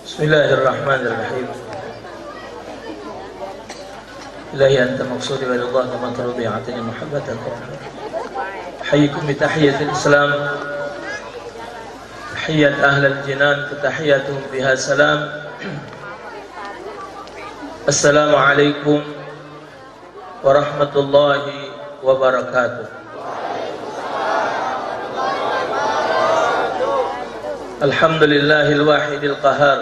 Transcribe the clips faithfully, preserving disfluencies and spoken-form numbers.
بسم الله الرحمن الرحيم. إلهي أنت مقصودي ورضاك مطلوبي، أعطني محبة القرآن. أحييكم بتحية الإسلام، تحية أهل الجنان، فتحيتهم بها سلام. السلام عليكم ورحمة الله وبركاته. الحمد لله الواحد القهار،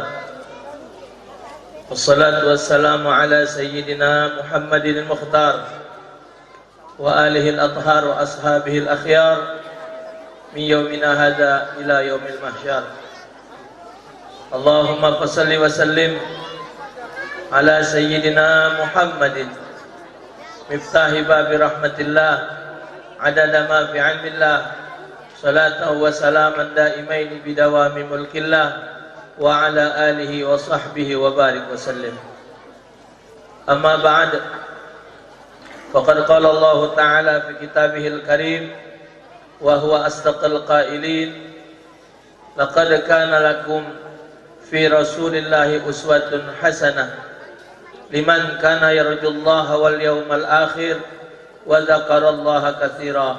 والصلاة والسلام على سيدنا محمد المختار، وآله الأطهار، وأصحابه الأخيار، من يومنا هذا إلى يوم المحشر. اللهم فصل وسلم على سيدنا محمد، مفتاح باب رحمة الله، عدد ما في علم الله، صلاة وسلاما دائمين بدوام ملك الله، وعلى آله وصحبه وبارك وسلم. أما بعد، فقد قال الله تعالى في كتابه الكريم، وهو أصدق القائلين: لقد كان لكم في رسول الله أسوة حسنة لمن كان يرجو الله واليوم الآخر وذكر الله كثيرا.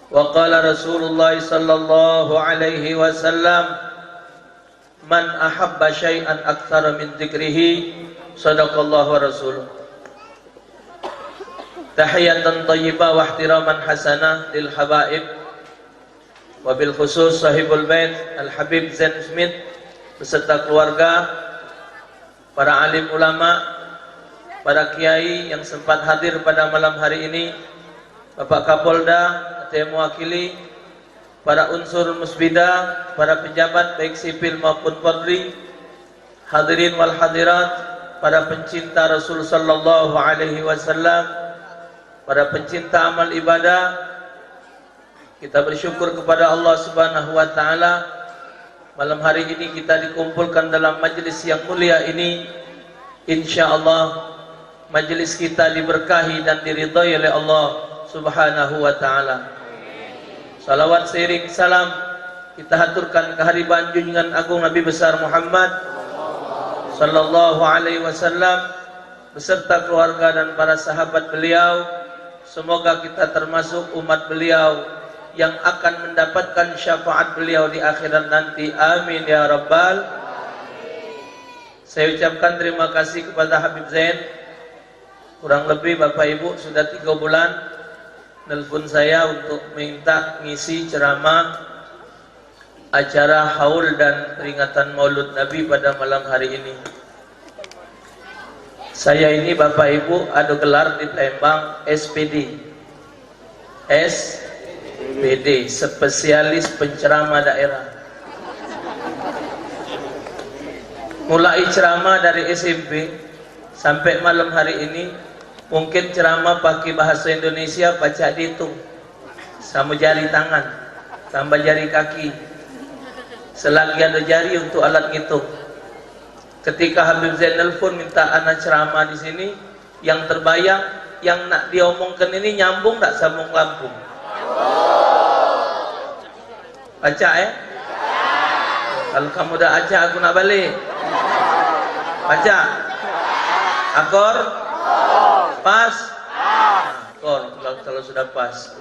وقال رسول الله صلى الله عليه وسلم: من أحب شيئا أكثر من ذكره، صدق الله ورسوله. تحية طيبة واحتراما حسنا للحبائب، wabil khusus Sahibul Bait Al Habib Zain Smith beserta keluarga, para alim ulama, para kiai yang sempat hadir pada malam hari ini, Bapak Kapolda atau yang mewakili, para unsur Musbida, para pejabat baik sipil maupun Polri, hadirin wal hadirat, para pencinta Rasul sallallahu alaihi wasallam, para pencinta amal ibadah, kita bersyukur kepada Allah Subhanahu wa taala, malam hari ini kita dikumpulkan dalam majlis yang mulia ini. Insya Allah, majlis kita diberkahi dan diridhai oleh Allah Subhanahu wa taala. Salawat seiring salam kita haturkan kehariban junjungan agung Nabi besar Muhammad sallallahu alaihi wasallam beserta keluarga dan para sahabat beliau. Semoga kita termasuk umat beliau yang akan mendapatkan syafaat beliau di akhirat nanti. Amin ya rabbal. Saya ucapkan terima kasih kepada Habib Zain. Kurang lebih Bapak Ibu sudah tiga bulan nelpon saya untuk minta ngisi ceramah acara haul dan peringatan Maulud Nabi pada malam hari ini. Saya ini, Bapak Ibu, ada gelar di Palembang, S P D. S P D, Spesialis Penceramah Daerah. Mulai ceramah dari S M P sampai malam hari ini, mungkin ceramah pakai bahasa Indonesia pacak dihitung. Sama jari tangan, tambah jari kaki. Selagi ada jari untuk alat ngitung. Ketika Habib Zain nelpon minta ana ceramah di sini, yang terbayang, yang nak diomongkan ini nyambung tak sambung Lampung? Pacak, eh? Kalau kamu dah acak, aku nak balik. Pacak? Akor? Pas? Akor, kalau, kalau sudah pas.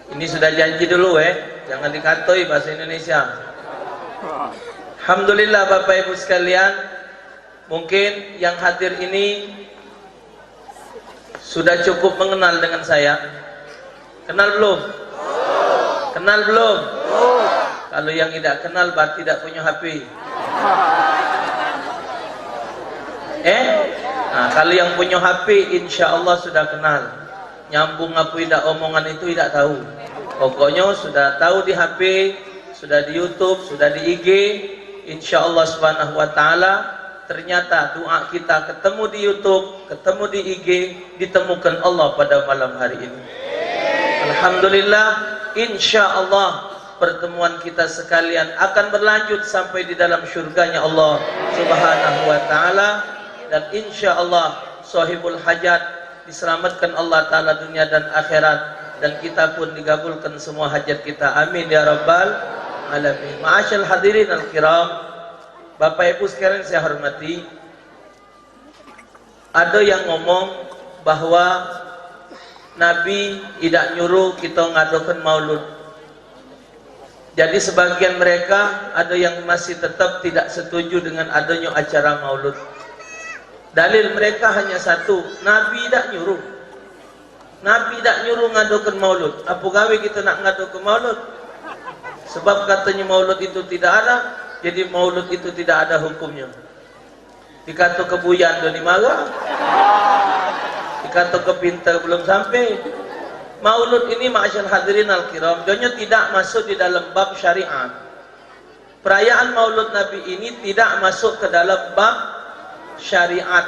Ini sudah janji dulu, eh. Jangan dikatoi bahasa Indonesia. Alhamdulillah, Bapak Ibu sekalian, mungkin yang hadir ini sudah cukup mengenal dengan saya. Kenal belum? Kenal belum? Kalau yang tidak kenal, berarti tidak punya H P. Eh? Nah, kalau yang punya H P, insya Allah sudah kenal. Nyambung apa idak omongan itu idak tahu. Pokoknya sudah tahu di H P, sudah di YouTube, sudah di I G, insya Allah Subhanahu wa taala, ternyata doa kita ketemu di YouTube, ketemu di I G, ditemukan Allah pada malam hari ini. Alhamdulillah, insya Allah pertemuan kita sekalian akan berlanjut sampai di dalam syurganya Allah Subhanahu wa taala, dan insya Allah sahibul hajat diselamatkan Allah Ta'ala dunia dan akhirat, dan kita pun digabulkan semua hajat kita. Amin ya rabbal alamin. Ma'asyal hadirin al-kiram, Bapak Ibu sekalian saya hormati, ada yang ngomong bahwa Nabi idak nyuruh kita ngadokan maulud. Jadi sebagian mereka ada yang masih tetap tidak setuju dengan adanya acara maulud. Dalil mereka hanya satu, Nabi idak nyuruh. Nabi dak nyuruh ngadokan maulud. Apa gawe kita nak ngadokan maulud? Sebab katanya maulud itu tidak ada, jadi maulud itu tidak ada hukumnya. Dikata ke buyan dah dimarah. Dikata ke pintar belum sampai. Maulud ini, ma'asyal hadirin al-kiram, dia tidak masuk di dalam bab syariat. Perayaan Maulud Nabi ini tidak masuk ke dalam bab syariat.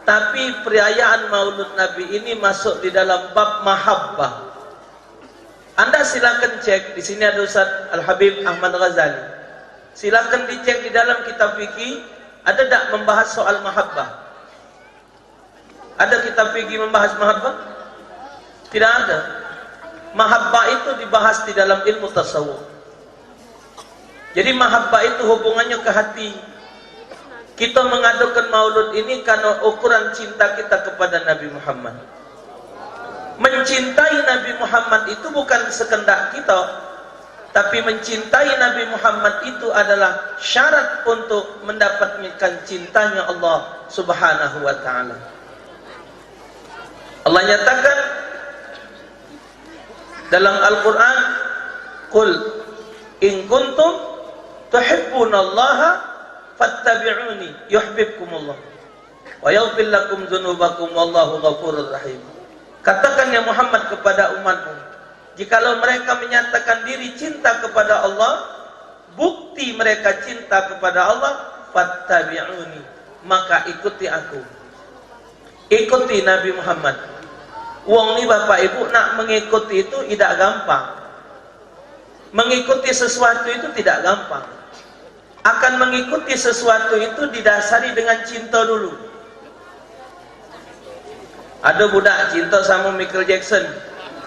Tapi perayaan Maulud Nabi ini masuk di dalam bab mahabbah. Anda silakan cek, di sini ada Ustaz Al-Habib Ahmad Ghazali. Silakan dicek di dalam kitab fikih, ada tak membahas soal mahabbah? Ada kitab fikih membahas mahabbah? Tidak ada. Mahabbah itu dibahas di dalam ilmu tasawuf. Jadi mahabbah itu hubungannya ke hati. Kita mengadukan maulud ini karena ukuran cinta kita kepada Nabi Muhammad. Mencintai Nabi Muhammad itu bukan sekendak kita, tapi mencintai Nabi Muhammad itu adalah syarat untuk mendapatkan cintanya Allah Subhanahu wa taala. Allah nyatakan dalam Al-Qur'an, "Qul in kuntum tuhibbunallaha fattabi'uni yuhibbukumullah." "Wa yaghfir lakum dzunubakum wallahu ghafurur rahim." Katakan, ya Muhammad, kepada umatmu, jikalau mereka menyatakan diri cinta kepada Allah, bukti mereka cinta kepada Allah, "Fattabi'uni," maka ikuti aku. Ikuti Nabi Muhammad. Wong ni, Bapak Ibu, nak mengikuti itu idak gampang. Mengikuti sesuatu itu tidak gampang. Akan mengikuti sesuatu itu didasari dengan cinta dulu. Ada budak cinta sama Michael Jackson.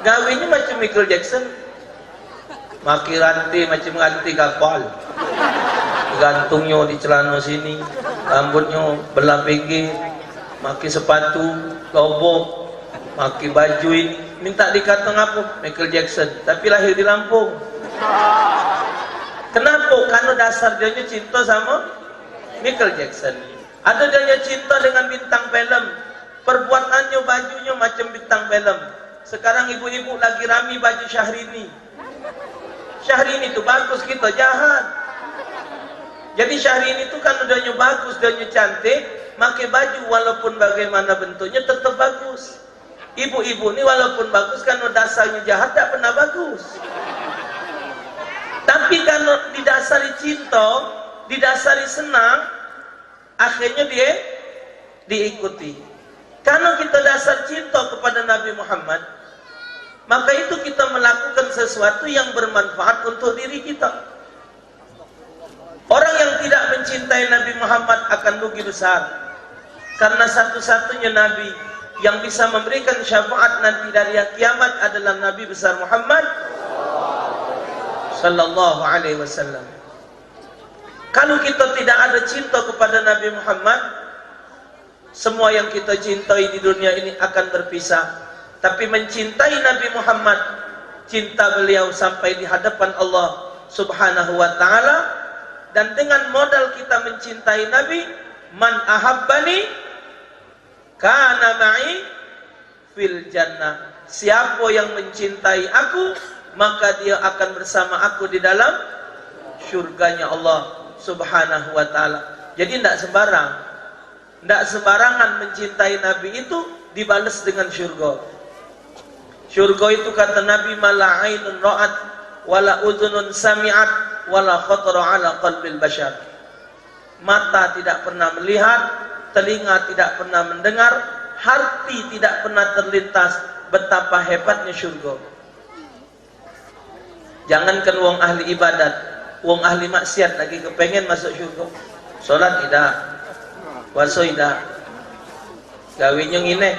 Gawenyo macam Michael Jackson. Make rantai macam rantai kapal. Gantungnyo di celana sini, rambutnyo belah pinggir, make sepatu lobok, make baju ini. Minta dikata ngapo? Michael Jackson, tapi lahir di Lampung. Kenapo? Karena dasar dia nyo cinta sama Michael Jackson. Ada dia nyo cinta dengan bintang film. Perbuatannyo, bajunyo macam bintang film. Sekarang ibu-ibu lagi rami baju Syahrini. Syahrini tu bagus, kita jahat. Jadi Syahrini tu kan udahnya bagus, udahnya cantik, make baju walaupun bagaimana bentuknya tetap bagus. Ibu-ibu ni walaupun bagus, kan dasarnya jahat, tak pernah bagus. Tapi kalau didasari cinta, didasari senang, akhirnya dia diikuti. Karena kita dasar cinta kepada Nabi Muhammad, maka itu kita melakukan sesuatu yang bermanfaat untuk diri kita. Orang yang tidak mencintai Nabi Muhammad akan rugi besar. Karena satu-satunya Nabi yang bisa memberikan syafaat nanti dari hari kiamat adalah Nabi besar Muhammad sallallahu alaihi wasallam. Kalau kita tidak ada cinta kepada Nabi Muhammad, semua yang kita cintai di dunia ini akan berpisah. Tapi mencintai Nabi Muhammad, cinta beliau sampai di hadapan Allah Subhanahu wa taala. Dan dengan modal kita mencintai Nabi, "Man ahabbani kana ma'i fil jannah." Siapa yang mencintai aku, maka dia akan bersama aku di dalam syurganya Allah Subhanahu wa taala. Jadi ndak sembarang. Ndak sembarangan mencintai Nabi itu dibales dengan syurga. Syurga itu, kata Nabi, "Ma la ainun ra'at, wa la udhunun sami'at, wa la khatara ala qalbil bashar." Mata tidak pernah melihat, telinga tidak pernah mendengar, hati tidak pernah terlintas betapa hebatnya syurga. Jangankan wong ahli ibadat, wong ahli maksiat lagi kepengen masuk syurga. Salat idak, puasa idak, gawenyo nginek.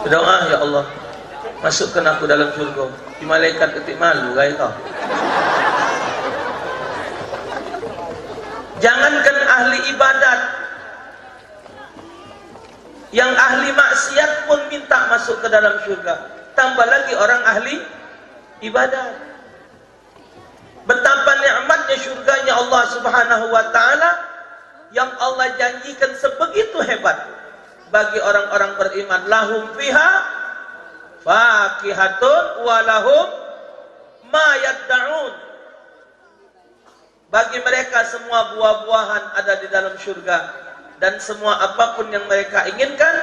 Berdoa, "Ya Allah, masukkan aku dalam syurga." Di malaikat ketik malu, gaya kau. Jangankan ahli ibadat, yang ahli maksiat pun minta masuk ke dalam surga. Tambah lagi orang ahli ibadat. Betapa nikmatnya surganya Allah Subhanahu wa Ta'ala yang Allah janjikan sebegitu hebat bagi orang-orang beriman. Lahum fiha fakihatun wa lahum ma yadda'un. Bagi mereka semua buah-buahan ada di dalam surga, dan semua apapun yang mereka inginkan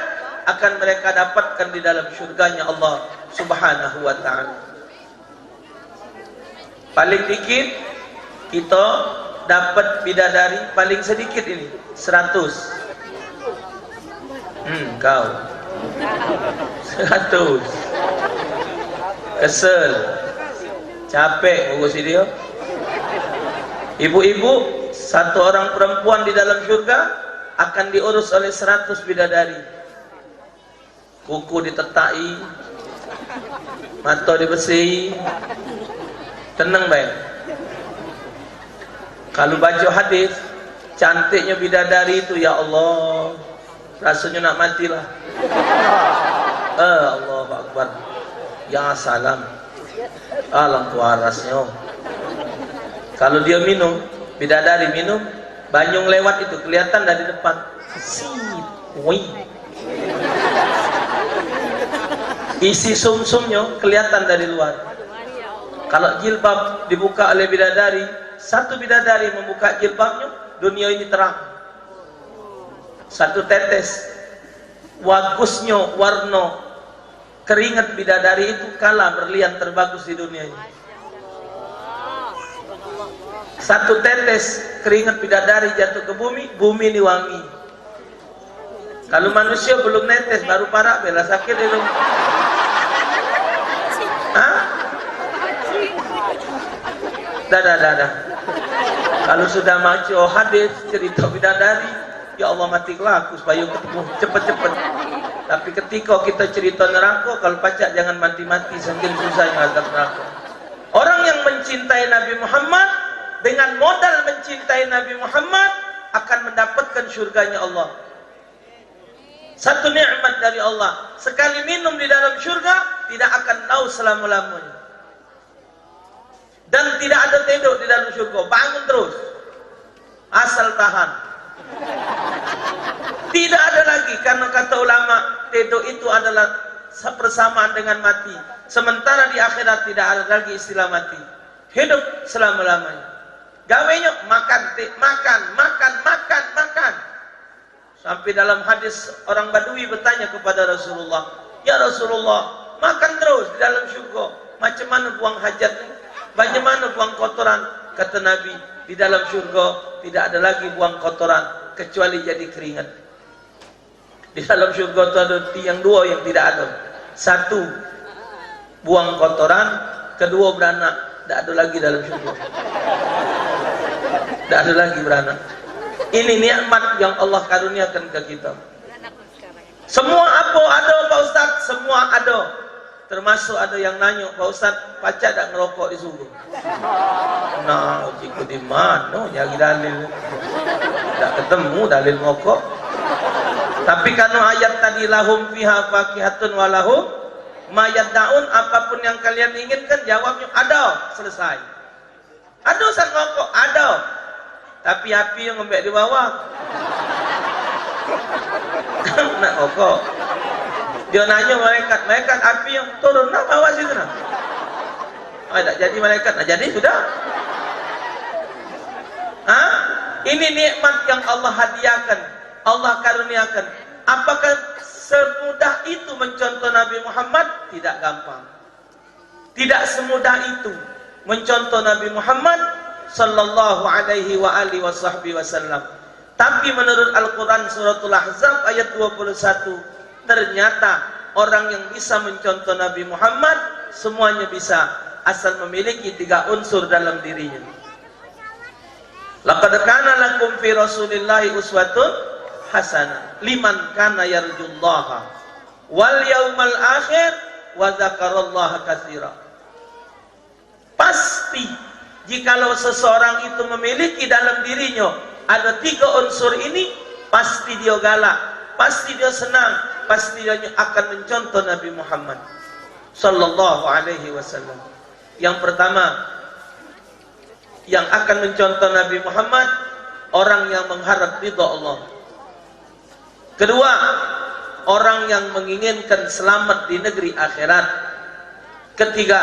akan mereka dapatkan di dalam surganya Allah Subhanahu wa Ta'ala. Paling dikit kita dapat bidadari, paling sedikit ini seratus. Hmm, kau. Seratus. Kesel. Capek ngurusi dia. Ibu-ibu, satu orang perempuan di dalam surga akan diurus oleh seratus bidadari. Kuku ditetaki, mato dibesei, tenang bae. Kalu baco hadis, cantiknyo bidadari itu, ya Allah, rasonyo nak mati lah. Eh, Allahu Akbar. Ya salam. Alam tu arasnyo. Kalu dio minum, bidadari minum, banyu lewat itu kelihatan dari depan. Sit. Wih. Isi sumsumnyo kelihatan dari luar. Kalau jilbab dibuka oleh bidadari, satu bidadari membuka jilbabnyo, dunia ini terang. Satu tetes, bagusnyo warno keringat bidadari itu kalah berlian terbagus di dunia ini. Satu tetes keringat bidadari jatuh ke bumi, bumi ini wangi. Kalu manusia belum netes, baru parak, bela sakit itu. Hah? Dah, dah, dah, dah. Kalu sudah maco hadis cerita bidadari, ya Allah, mati kelak aku supaya ketemu cepet-cepet. Tapi ketika kita cerita neraka, kalu pacak jangan mati-mati, saking susah yang azab neraka. Orang yang mencintai Nabi Muhammad, dengan modal mencintai Nabi Muhammad, akan mendapatkan surganya Allah. Satu nikmat dari Allah. Sekali minum di dalam surga, tidak akan haus selama-lamanya. Dan tidak ada tedok di dalam surga. Bangun terus. Asal tahan. Tidak ada lagi, karena kata ulama, tedok itu adalah se-, persamaan dengan mati. Sementara di akhirat tidak ada lagi istilah mati. Hidup selama-lamanya. Gawenyo makan, ti-, makan, makan, makan, makan. Sampai dalam hadis orang Badui bertanya kepada Rasulullah, "Ya Rasulullah, makan terus di dalam syurga, macam mana buang hajat ni? Macam mana buang kotoran?" Kata Nabi, "Di dalam syurga tidak ada lagi buang kotoran kecuali jadi keringat." Di dalam syurga tu ada tiang dua yang tidak ada. Satu, buang kotoran, kedua, beranak. Dak ada lagi dalam syurga. Dak ada lagi beranak. Ini nikmat yang Allah karuniakan ke kita. Semua apa ada, Pak Ustaz? Semua ada. Termasuk ada yang nanyo, "Pak Ustaz, pacak dak ngerokok di surga?" Nah, uji ku di mano nyari dalil? Dak ketemu dalil ngerokok. Tapi karena ayat tadi, "Lahum fiha fakihatun wa lahum ma yadda'un," apapun yang kalian inginkan, jawabnya ada, selesai. Ado sang rokok? Ado. Tapi api yang ngembek di bawah. Nak rokok. Dia nanya malaikat, "Malaikat, api yang turun nak bawah situ nak?" Ah, tak jadi malaikat. Nak jadi sudah. Ha? Ini nikmat yang Allah hadiahkan, Allah karuniakan. Apakah semudah itu mencontoh Nabi Muhammad? Tidak gampang. Tidak semudah itu mencontoh Nabi Muhammad sallallahu alaihi wa alihi wasahbihi wasallam. Tapi menurut Al-Quran suratul Ahzab ayat dua puluh satu, ternyata orang yang bisa mencontoh Nabi Muhammad, semuanya bisa, asal memiliki tiga unsur dalam dirinya. "Laqad kana lakum fi Rasulillahi uswatun hasanah liman kana yarjullaha wal yaumal akhir wa dzakarallaha katsira." Pasti, jikalau seseorang itu memiliki dalam dirinya Ada tiga unsur ini, pasti dia galak, pasti dia senang, pasti dia akan mencontoh Nabi Muhammad sallallahu alaihi wasallam. Yang pertama, yang akan mencontoh Nabi Muhammad, orang yang mengharap ridha Allah. Kedua, orang yang menginginkan selamat di negeri akhirat. Ketiga,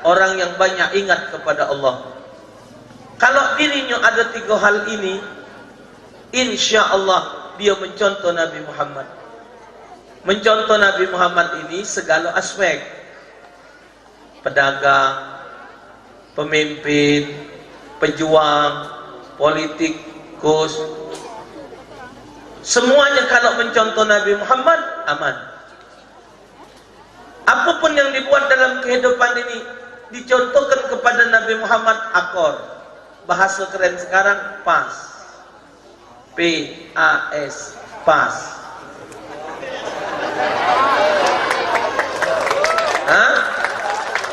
orang yang banyak ingat kepada Allah. Kalau dirinya ada tiga hal ini, insya Allah dia mencontoh Nabi Muhammad. Mencontoh Nabi Muhammad ini segala aspek. Pedagang, pemimpin, pejuang, politikus, semuanya kalau mencontoh Nabi Muhammad, aman. Apapun yang dibuat dalam kehidupan ini dicontohkan kepada Nabi Muhammad, akor. Bahasa keren sekarang, pas. P A S, pas. Hah?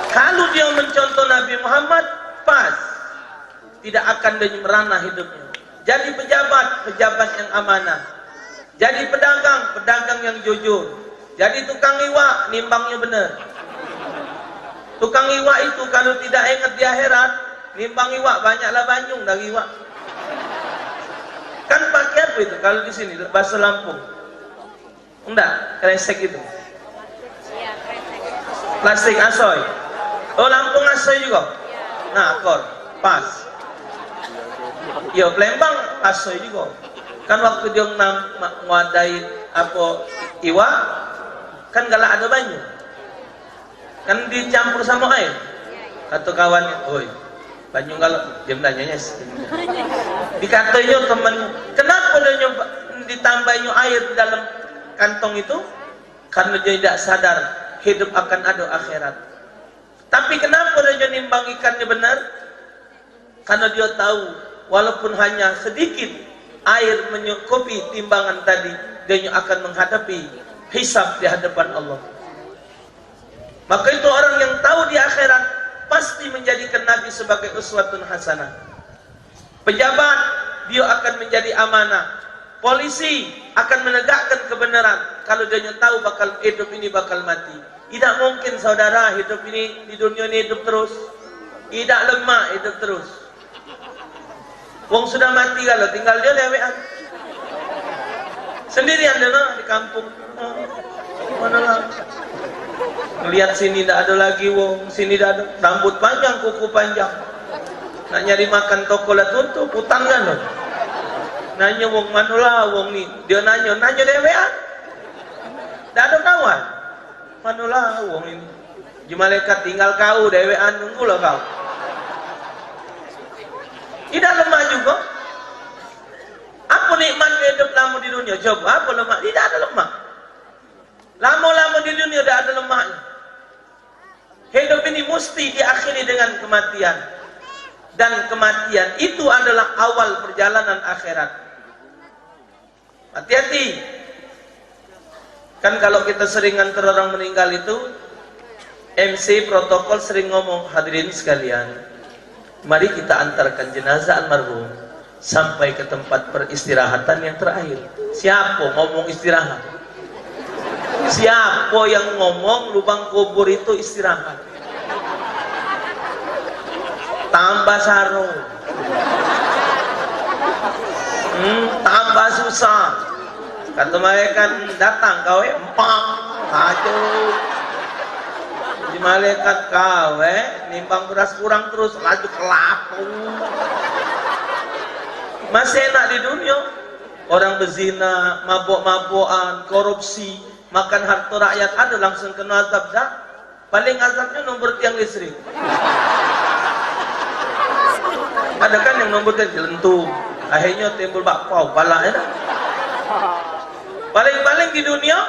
Kalau dia mencontoh Nabi Muhammad, pas. Tidak akan dia merana hidupnya. Jadi pejabat, pejabat yang amanah. Jadi pedagang, pedagang yang jujur. Jadi tukang iwak, nimbangnya benar. Tukang iwak itu kalau tidak ingat di akhirat, nimbang iwak banyaklah banyung dari iwak. Kan pakai apa itu kalau di sini bahasa Lampung? Enggak, kresek itu. Plastik asoy. Oh, Lampung asoy juga. Nah, akor. Pas. Yo, Palembang asoy juga. Kan waktu dia nam ma- nguadai apa iwak, kan galak ada banyu. Kan dicampur sama air. Kata kawan, "Oi, banyu galak." Dia nanya, "Yes." Dikatanyo teman, "Kenapa dia nyoba ditambahinyo air di dalam kantong itu?" Karena dia tidak sadar hidup akan ada akhirat. Tapi kenapa dia nimbang ikannya benar? Karena dia tahu, walaupun hanya sedikit air mencukupi timbangan tadi, dia akan menghadapi hisab di hadapan Allah. Maka itu orang yang tahu di akhirat pasti menjadikan Nabi sebagai uswatun hasanah. Pejabat, dia akan menjadi amanah. Polisi akan menegakkan kebenaran kalau dia tahu bakal hidup ini bakal mati. Tidak mungkin saudara hidup ini di dunia ini hidup terus. Tidak lemak hidup terus. Wong sudah mati kalau tinggal dia dewean. Sendirian dia nah, di kampung. Oh, mana lah? Ngelihat sini dak ada lagi wong, sini dak ada. Rambut panjang, kuku panjang. Nak nyari makan toko lah tutup, hutan kan. Nanya wong, "Manolah wong ni?" Dia nanya, nanya dewean. Dak ada kawan. "Manolah wong ini?" Ji malaikat, "Tinggal kau dewean, nunggulah kau." Tidak lemak juga. Apa nikmat hidup lama di dunia? Coba, apa lemak? Tidak ada lemak. Lama-lama di dunia tidak ada lemaknya. Hidup ini mesti diakhiri dengan kematian. Dan kematian itu adalah awal perjalanan akhirat. Hati-hati. Kan kalau kita sering ngantar orang meninggal itu, M C protokol sering ngomong, "Hadirin sekalian, mari kita antarkan jenazah almarhum sampai ke tempat peristirahatan yang terakhir." Siapa ngomong istirahat? Siapa yang ngomong lubang kubur itu istirahat? Tambah saro. Hmm, tambah susah. Kata malaikat, "Datang kau, eh, empang." Aduh. Di malaikat, "Kau, eh, nimbang beras kurang terus, laju kelapu." Masih enak di dunia. Orang berzina, mabok-mabokan, korupsi, makan harta rakyat, ada langsung kena azab dah. Paling azabnya nombor tiang listrik. Ada kan yang nombor tiang jelentung, akhirnya timbul bakpao, balak ya dah. Paling-paling di dunia,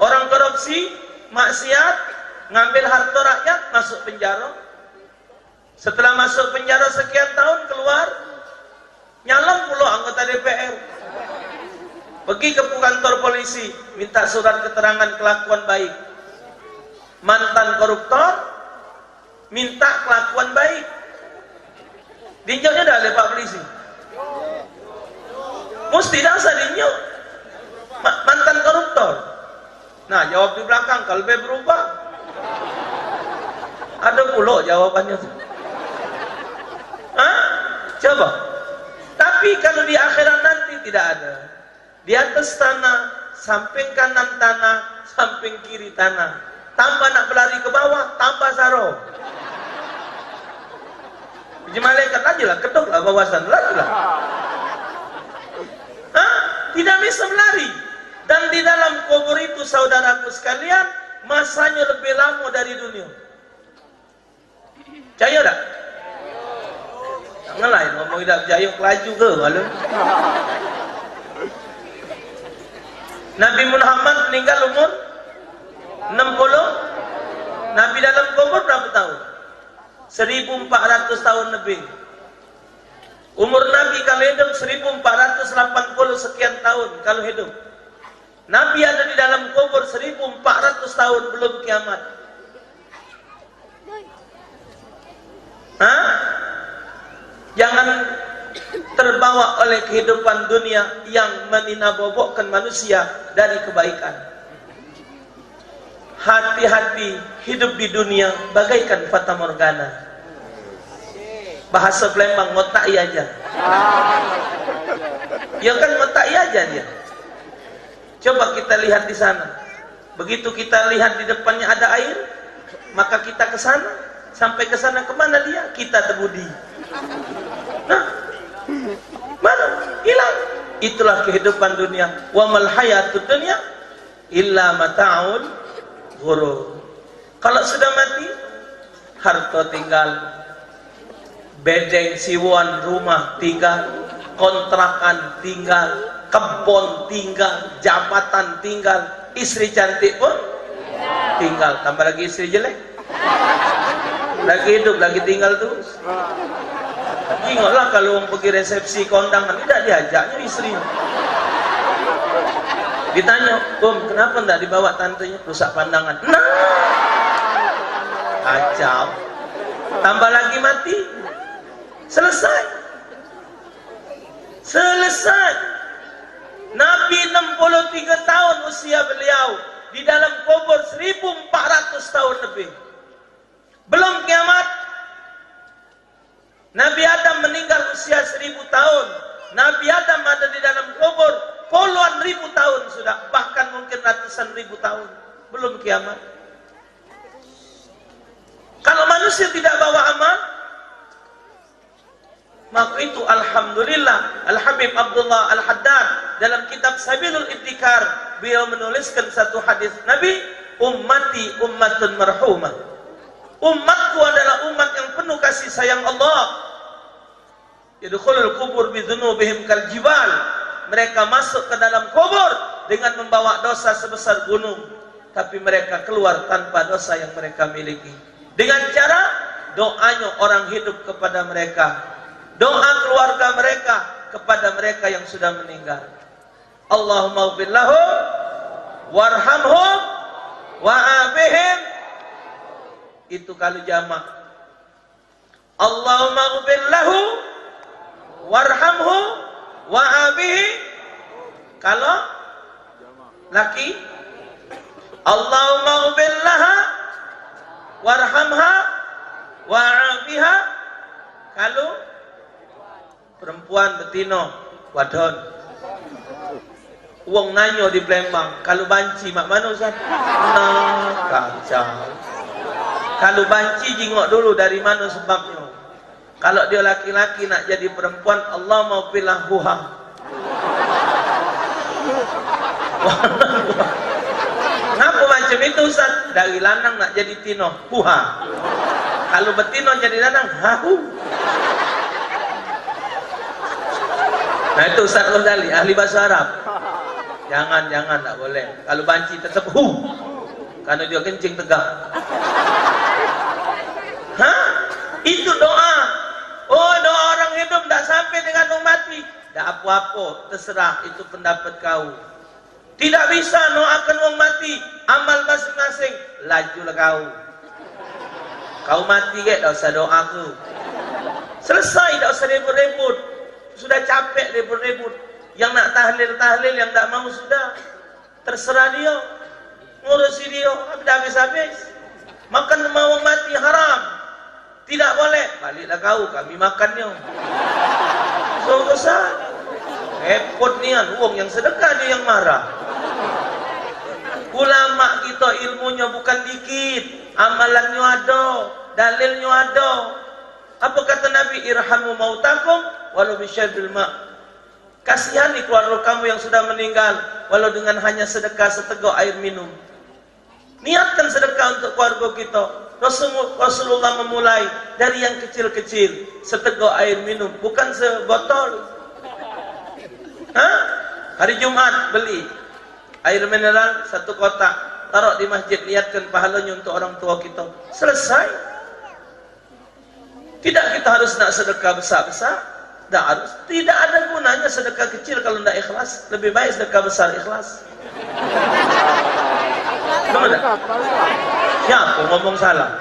orang korupsi, maksiat, ngambil harta rakyat, masuk penjara. Setelah masuk penjara sekian tahun, keluar, nyalon pula anggota D P R. Pergi ke kantor polisi, minta surat keterangan kelakuan baik. Mantan koruptor, minta kelakuan baik. Dinjoknya dah oleh Pak Polisi. Musti dak usah dinyuk. Ma-, mantan koruptor. Nah, jawab di belakang, kalu be berubah. Ada pulo jawabannya tu. Hah? Coba. Tapi kalau di akhirat nanti tidak ada. Di atas tanah, samping kanan tanah, samping kiri tanah. Tambah nak belari ke bawah, tambah saro. Biji malaikat, lajulah, kedoklah bawah sana, lajulah. Hah? Tidak bisa melari. Dan di dalam kubur itu, saudaraku sekalian, masanya lebih lama dari dunia. Percaya dak? Janganlah ngomong dak percaya, kelaju ke malu. Nabi Muhammad meninggal umur enam puluh. Nabi dalam kubur berapa tahun? Seribu empat ratus tahun lebih. Umur Nabi kalau hidup seribu empat ratus lapan puluh sekian tahun kalau hidup. Nabi ada di dalam kubur seribu empat ratus tahun belum kiamat. Hah? Jangan terbawa oleh kehidupan dunia yang meninabobokkan manusia dari kebaikan. Hati-hati, hidup di dunia bagaikan fatamorgana. Bahasa Palembang, ngotak iya aja. Ya kan, ngotak iya aja dia. Coba kita lihat di sana. Begitu kita lihat di depannya ada air, maka kita ke sana. Sampai ke sana, kemana dia? Kita tebudi. Nah, mana? Hilang. Itulah kehidupan dunia. Wa mal hayatud dunya illa mata'ul ghurur. Kalau sudah mati, harta tinggal, bedeng siwon rumah tinggal, kontrakan tinggal, kebon tinggal, jabatan tinggal, istri cantik pun tinggal, tambah lagi istri jelek. Lagi hidup, lagi tinggal terus. Ingatlah kalau wong pergi resepsi kondangan, tidak diajaknya istri. Ditanya, "Om, kenapa ndak dibawa tantenya?" "Rusak pandangan." Nah, kacau. Tambah lagi mati. Selesai. Selesai. Nabi enam puluh tiga tahun usia beliau, di dalam kubur seribu empat ratus tahun lebih. Belum kiamat. Nabi Adam meninggal usia seribu tahun. Nabi Adam ada di dalam kubur puluhan ribu tahun sudah, bahkan mungkin ratusan ribu tahun. Belum kiamat. Kalau manusia tidak bawa amal, maka itu alhamdulillah. Al-Habib Abdullah Al-Haddad dalam kitab Sabilul Ibtikar, beliau menuliskan satu hadis Nabi, "Ummati ummatun marhumah." Umatku adalah umat yang penuh kasih sayang Allah. "Yadkhulul kubur bidzunubihim kal jibal." Mereka masuk ke dalam kubur dengan membawa dosa sebesar gunung, tapi mereka keluar tanpa dosa yang mereka miliki. Dengan cara doanya orang hidup kepada mereka, doa keluarga mereka kepada mereka yang sudah meninggal. "Allahumma ighfir lahum warhamhum wa'afihim." Itu kalau jamak. "Allahumma ighfir lahu warhamhu wa'afihi." Kalau laki, "Allahumma ighfir laha warhamha wa'afiha." Kalau perempuan, betino, wadon. Wong nanyo di Palembang, "Kalu banci mak mano, Ustaz?" Nah, kacau. Kalu banci jingok dulu dari mano sebabnyo. Kalau dio laki-laki nak jadi perempuan, "Allahumma ighfir lahuha." Ngapo macam itu, Ustaz? Dari lanang nak jadi tino, huha. Kalu betino jadi lanang, hahu. Nah, itu Ustaz Rozali, ahli bahasa Arab. Jangan, jangan, tak boleh. Kalu banci tetap hu. Karena dia kencing tegak. Hah? Itu doa. Oh, doa orang hidup tak sampai dengan orang mati. Tak apa-apa, terserah, itu pendapat kau. Tidak bisa doakan wong mati, amal masing-masing, lajulah kau. Kau mati gek, dak usah doa aku. Selesai, dak usah ribut-ribut. Sudah capek ribut-ribut. Yang nak tahlil, tahlil, yang tak mau sudah. Terserah dia. Ngurusi dia, habis-habis. Makan sama wong mati haram. Tidak boleh. Baliklah kau, kami makannya. So besar. Repot nian, wong yang sedekah dia yang marah. Ulama kita ilmunya bukan dikit, amalannya ada, dalilnya ada. Apa kata Nabi? "Irhamu mautakum walau bisyarbil ma." Kasihani keluarga kamu yang sudah meninggal, walau dengan hanya sedekah seteguk air minum. Niatkan sedekah untuk keluarga kita. Rasul-, Rasulullah memulai dari yang kecil-kecil, seteguk air minum, bukan sebotol. Hah? Hari Jumat beli air mineral satu kotak, taruh di masjid, niatkan pahalanya untuk orang tua kita. Selesai. Tidak kita harus nak sedekah besar-besar. Tidak harus. Tidak ada gunanya sedekah kecil kalau tidak ikhlas. Lebih baik sedekah besar ikhlas. Betul tak? Siapa ngomong salah?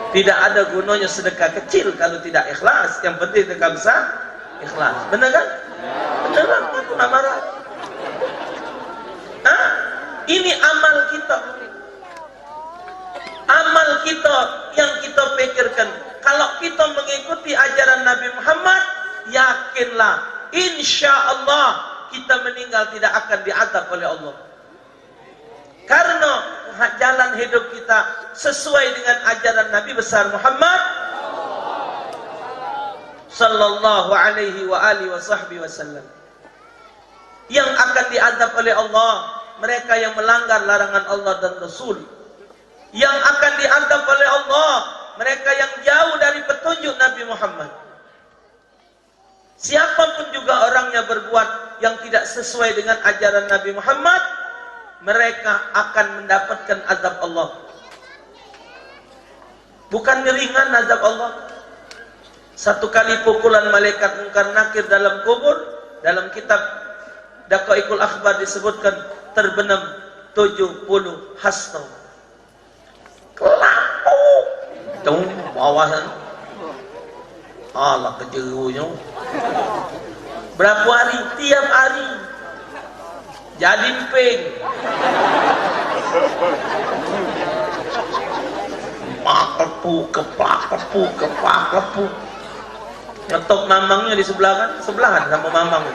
Tidak ada gunanya sedekah kecil kalau tidak ikhlas. Yang penting sedekah besar ikhlas. Benar kan? Benar kan? Aku nggak marah. Hah? Ini amal kita. Amal kita yang kita pikirkan. Kalau kita mengikuti ajaran Nabi Muhammad, yakinlah, insya Allah kita meninggal tidak akan diazab oleh Allah. Karena jalan hidup kita sesuai dengan ajaran Nabi besar Muhammad sallallahu alaihi wa alihi wa sahbihi wasallam. Yang akan diazab oleh Allah, mereka yang melanggar larangan Allah dan Rasul. Yang akan diazab oleh Allah, mereka yang jauh dari petunjuk Nabi Muhammad. Siapapun juga orang yang berbuat yang tidak sesuai dengan ajaran Nabi Muhammad, mereka akan mendapatkan azab Allah. Bukan ringan azab Allah. Satu kali pukulan malaikat Mungkar Nakir dalam kubur, dalam kitab Daqaiqul Akhbar disebutkan terbenam tujuh puluh hasta. Kelapu. Tung, bawah sana. Alah, kejerunyo. Berapa hari? Tiap hari. Jadi emping. Keplak kepluk, keplak kepluk, keplak kepluk. Ngetop mamangnyo di sebelah kan, sebelahan samo mamang.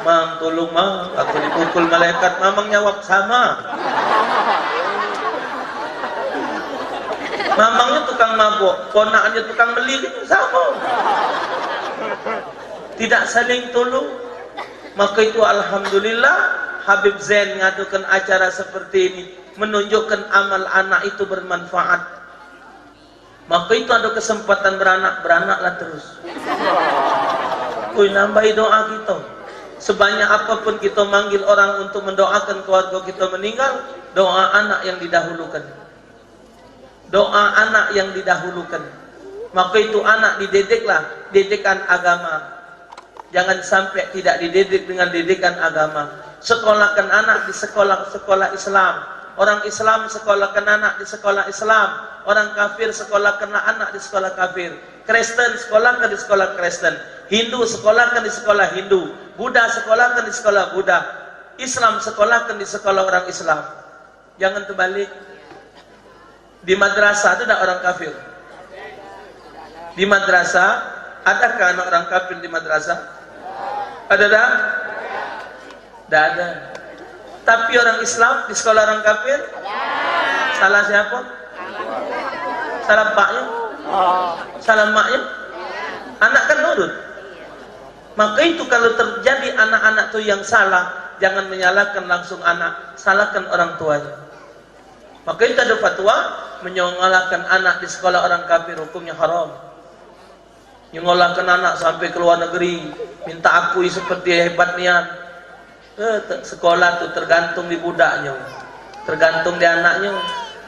"Mang, tolong, Mang, aku dipukul malaikat." Mamang nyawab, "Sama." Mamangnyo tukang mabok, ponakannyo tukang beli, gitu, samo. Tidak saling tolong. Maka itu, alhamdulillah, Habib Zain ngadukan acara seperti ini, menunjukkan amal anak itu bermanfaat. Maka itu ada kesempatan beranak, beranaklah terus. Kuy, nambahi doa kita. Sebanyak apapun kita manggil orang untuk mendoakan keluarga kita meninggal, doa anak yang didahulukan. Doa anak yang didahulukan. Maka itu anak dididiklah didikan agama. Jangan sampai tidak dididik dengan didikan agama. Sekolahkan anak di sekolah-sekolah Islam. Orang Islam sekolahkan anak di sekolah Islam. Orang kafir sekolahkan anak di sekolah kafir. Kristen sekolahkan di sekolah Kristen. Hindu sekolahkan di sekolah Hindu. Buddha sekolahkan di sekolah Buddha. Islam sekolahkan di sekolah orang Islam. Jangan terbalik. Di madrasah ada tak orang kafir? Di madrasah, adakah anak orang kafir di madrasah? Ada tak? Tidak ada. Tapi orang Islam di sekolah orang kafir? Salah siapa? Salah paknya? Salah maknya? Anak kan nurut. Maka itu kalau terjadi anak-anak tu yang salah, jangan menyalahkan langsung anak, salahkan orang tuanya. Maka itu ada fatwa, menyongalahkan anak di sekolah orang kafir hukumnya haram. Nyongalahkan anak sampai ke luar negeri, minta akui seperti hebat nian. Eh, te-, sekolah tu tergantung di budaknyo, tergantung di anaknyo.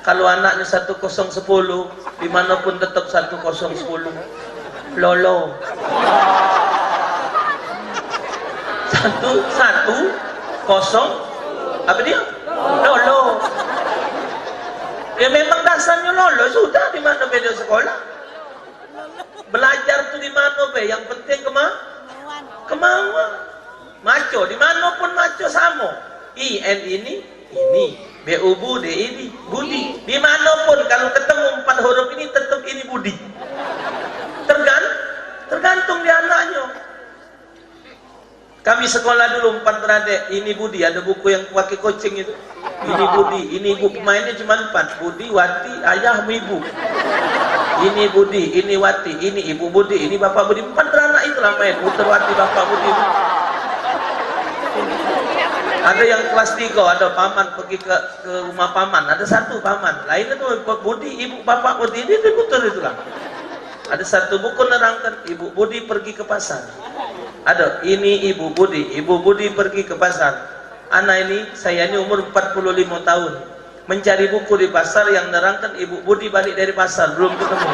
Kalau anaknyo satu kosong sepuluh, di mana pun tetap satu kosong sepuluh. Lolo. Satu, satu, kosong, apa dia? Lolo. Ya, memang dasarnya lolo, sudah, di mana beda sekolah. Belajar tu di mana be? Yang penting kema-, Kemauan. Maco, di mano pun maco samo. I N ini, ini. B U B U D ini, budi. Di mano pun kalu ketemu empat huruf ini, tetep ini budi. Tergan-, tergantung di anaknyo. Kami sekolah dulu empat beradek, ini budi, ado buku yang pake kucing itu. Ini budi, ini ibu pemainnyo cuma empat. Budi, Wati, ayah, ama ibu. Ini budi, ini Wati, ini ibu budi, ini bapak budi. Empat beranak itulah main, puter Wati, bapak budi. Ado yang kelas tigo, ado paman pergi ke, ke rumah paman. Ado satu paman, lain itu budi, ibu, bapak budi. Ini diputer itulah. Ado satu buku nerangkan, ibu budi pergi ke pasar. Ado, ini ibu budi, ibu budi pergi ke pasar. Anak ini, saya ini umur empat puluh lima tahun. Mencari buku di pasar yang nerangkan ibu budi balik dari pasar, belum ketemu.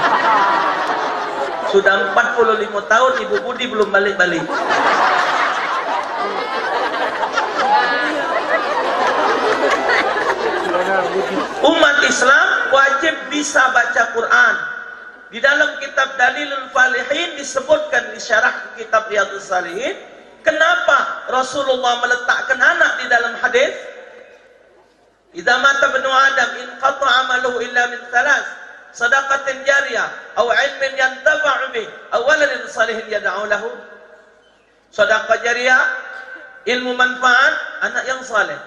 Sudah empat puluh lima tahun ibu budi belum balik-balik. Umat Islam wajib bisa baca Quran. Di dalam kitab Dalilul Falihin disebutkan di syarah kitab Riyadhus Salihin, kenapa Rasulullah meletakkan anak di dalam hadis? "Idza mata ibnu Adam inqata amaluhu illa min tsalas, sadaqatin jariyah, au ilmin yantafa'u bih, au waladin salihin yad'u lahu." Sedekah jariah, ilmu manfaat, anak yang saleh.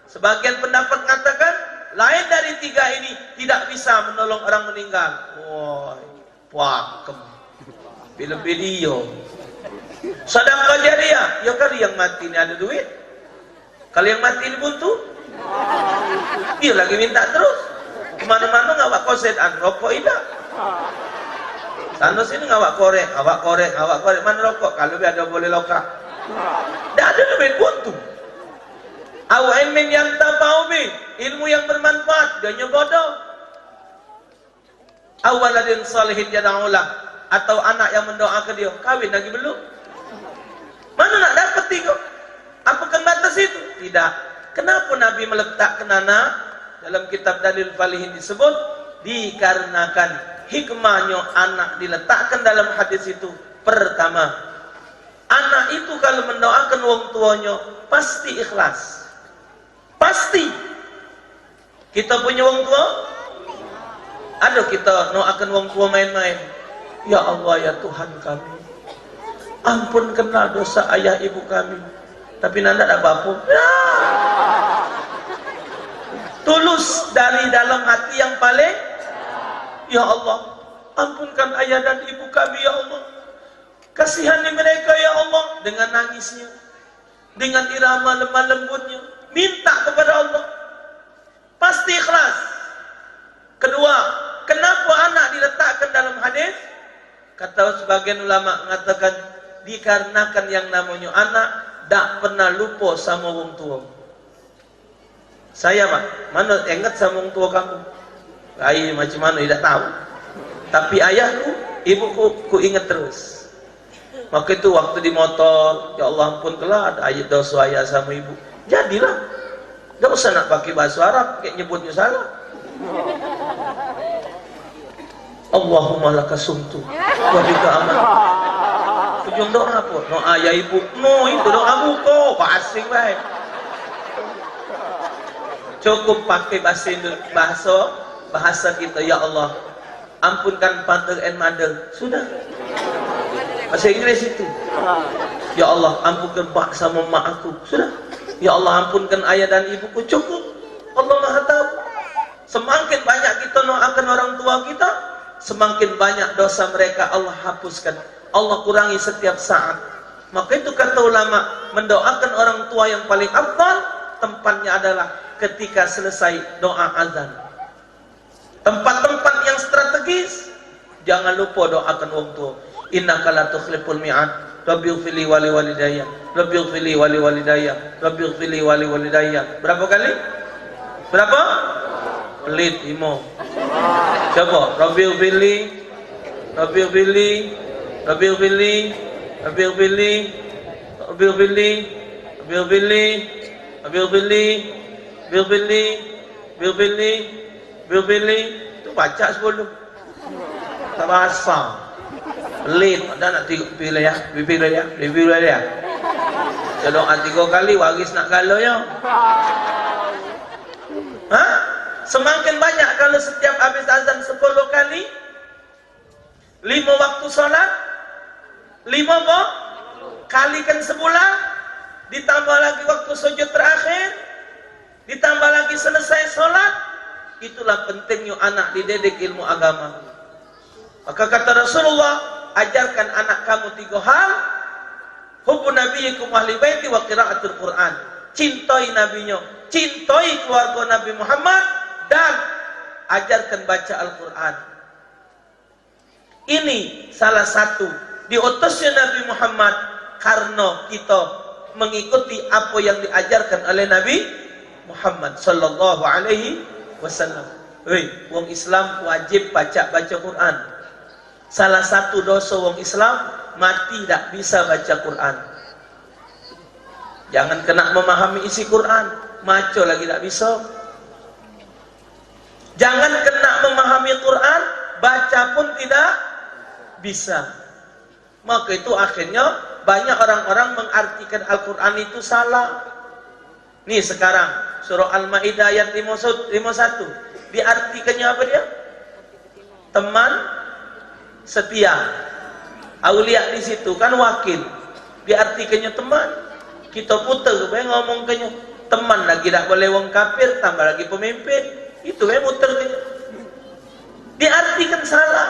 Sebagian pendapat mengatakan, lain dari tiga ini tidak bisa menolong orang meninggal. Woi, pakem. Film video. Sedekah jariah, ya kali yang mati ni ada duit. Kalu yang mati ni buntu, dio lagi minta terus. Kemano-mano ngawak koset, an, rokok idak. Sano sini ngawak korek, ngawak korek, ngawak korek. Mano rokok? Kalu be ado boleh lokak. Dak ado duit buntu. Au ilmin yantafa'u bih, ilmu yang bermanfaat, dio nyo bodoh. Au waladin salihin yad'u lah, atau anak yang mendoakan dia, kawin lagi belum? Mana nak dapat tiga? Apa kan batas itu? Tidak. Kenapa Nabi meletakkan anak? Dalam kitab Dalil Falihin disebut, dikarenakan hikmahnyo anak diletakkan dalam hadis itu. Pertama, anak itu kalau mendoakan wong tuonyo pasti ikhlas. Pasti. Kita punya wong tua? Ada kita doakan wong tua main-main. Ya Allah, ya Tuhan kami, ampunkanlah dosa ayah ibu kami. Tapi nanda tak apa-apa. Ya. Tulus dari dalam hati yang paling, ya Allah, ampunkan ayah dan ibu kami, ya Allah. Kasihani mereka, ya Allah, dengan nangisnya. Dengan irama lemah lembutnya, minta kepada Allah. Pasti ikhlas. Kedua, kenapa anak diletakkan dalam hadis? Kata sebagian ulama mengatakan, dikarenakan yang namanya anak dak pernah lupa sama wong tua. Saya, Pak, mano inget samo wong tuo kamu? Ai, macam mano, idak tahu. Tapi ayahku, ibuku, ku inget terus. Maka itu waktu di motor, "Ya Allah, ampunkanlah ayah, dosa ayah sama ibu." Jadilah. Dak usah nak pakai bahasa Arab, kayak nyebutnya salah. Allahumma laka sumtu wa bika aman. Ujung doa apa? Doa ya ibu. No, itu doa buka. Basing bae. Cukup pakai bahasa Indo-, bahasa, bahasa kita, "Ya Allah, ampunkan father and mother." Sudah. Bahasa Inggris itu. "Ya Allah, ampunkan bak sama mak aku." Sudah. "Ya Allah, ampunkan ayah dan ibuku." Cukup. Allah Maha Tahu. Semakin banyak kita doakan orang tua kita, semakin banyak dosa mereka Allah hapuskan, Allah kurangi setiap saat. Maka itu kata ulama, mendoakan orang tua yang paling afdal tempatnya adalah ketika selesai doa azan. Tempat-tempat yang strategis, jangan lupa doakan wong tua. Innaka la tukhliful mi'ad. Rabbighfirli wa li walidayya. Rabbighfirli wa li walidayya. Rabbighfirli wa li walidayya. Berapa kali? Berapa? Pelit, lima. Coba. Rabbighfirli. Rabbighfirli. Rabbighfirli. Rabbighfirli. Itu baca sepuluh. Tak bahasa. Pelit, ada nak tigo pilih ya, pilih ya, pilih ya. Cedok tigo kali, waris nak galo ya. Hah? Semakin banyak kalau setiap habis azan sepuluh kali, lima waktu sholat, lima bo, kalikan sebulan, ditambah lagi waktu sujud terakhir, ditambah lagi selesai sholat, itulah pentingnya anak dididik ilmu agama. Maka kata Rasulullah, ajarkan anak kamu tiga hal, hubbu nabiyikum ahli baiti wa qiraatul Quran. Cintai nabinyo, cintai keluarga Nabi Muhammad, dan ajarkan baca Al-Quran. Ini salah satu diutusnya Nabi Muhammad karena kita mengikuti apa yang diajarkan oleh Nabi Muhammad sallallahu alaihi wasallam. Hei, wong Islam wajib pacak baca Quran. Salah satu dosa wong Islam mati dak bisa baca Quran. Jangan kena memahami isi Quran, maco lagi dak bisa. Jangan kena memahami Quran, baca pun tidak bisa. Maka itu akhirnya banyak orang-orang mengartikan Al-Quran itu salah. Nih sekarang, surah Al-Maidah ayat lima satu, diartikannya apa dia? Teman setia. Aulia di situ kan wakil. Diartikannya teman. Kita putar bae ngomongkannya. Teman lagi dak boleh wong kafir, tambah lagi pemimpin. Itu bae muter dia. Diartikan salah.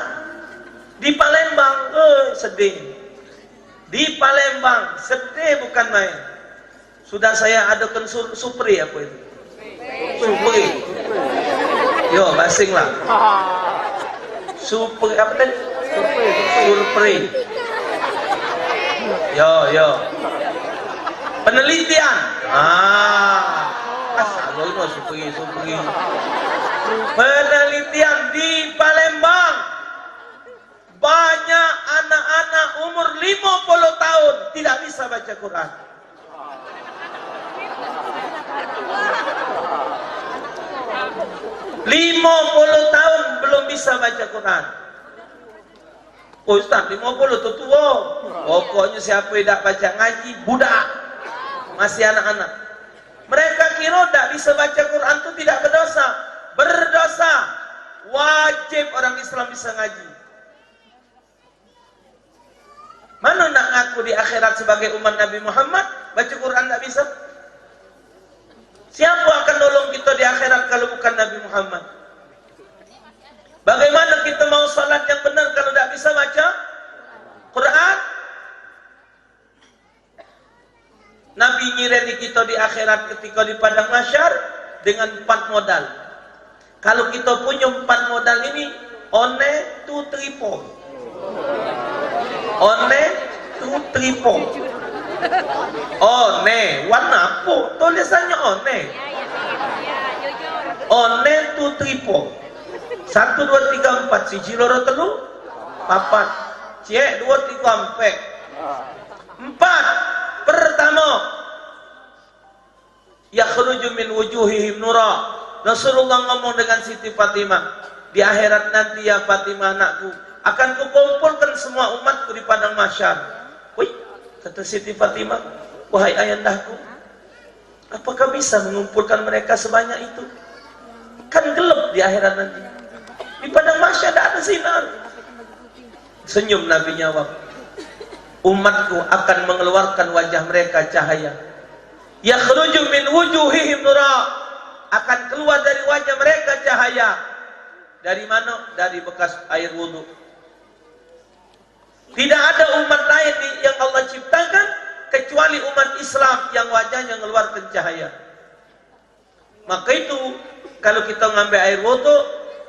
Di Palembang, eh, sedih. Di Palembang, sedih bukan main. Sudah saya adakan sur- supri apa itu? Supri. Yo, basing lah. Supri apa tadi? Survei. Yo, yo. Penelitian. Ah. Asal lo supri, supri. Penelitian di Palembang. Banyak anak-anak umur lima puluh tahun tidak bisa baca Quran. Lima puluh tahun belum bisa baca Quran. Ustaz, lima puluh tu tua. Pokoknya siapa yang tak baca ngaji, budak. Masih anak-anak. Mereka kira tak bisa baca Quran tu tidak berdosa. Berdosa. Wajib orang Islam bisa ngaji. Mana nak ngaku di akhirat sebagai umat Nabi Muhammad, baca Quran tak bisa? Siapa akan nolong kita di akhirat kalau bukan Nabi Muhammad? Bagaimana kita mau salat yang benar kalau tak bisa baca Quran? Nabi ngireni kita di akhirat ketika di padang mahsyar dengan empat modal. Kalau kita punya empat modal ini, one, two, three, four. One, two, three, four. One, one apa? Tulisannya one. One, two, three, four. Satu, dua, tiga, empat. Siji, loro, telu, papat. Cek, dua, tiga, empat. Empat. Pertama, yakhruju min wujuhihim nura. Rasulullah ngomong dengan Siti Fatimah, "Di akhirat nanti, ya Fatimah anakku, akan kukumpulkan semua umatku di padang mahsyar." Wih, kata Siti Fatimah, "Wahai ayandahku, apakah bisa mengumpulkan mereka sebanyak itu? Kan gelap di akhirat nanti. Di padang mahsyar tak ada sinar." Senyum Nabi nyawab, "Umatku akan mengeluarkan wajah mereka cahaya. Yakhruju min wujuhihim nura." Akan keluar dari wajah mereka cahaya. Dari mana? Dari bekas air wudhu. Tidak ada umat lain di- yang Allah ciptakan kecuali umat Islam yang wajahnya mengeluarkan cahaya. Maka itu, kalau kita ngambil air wudhu,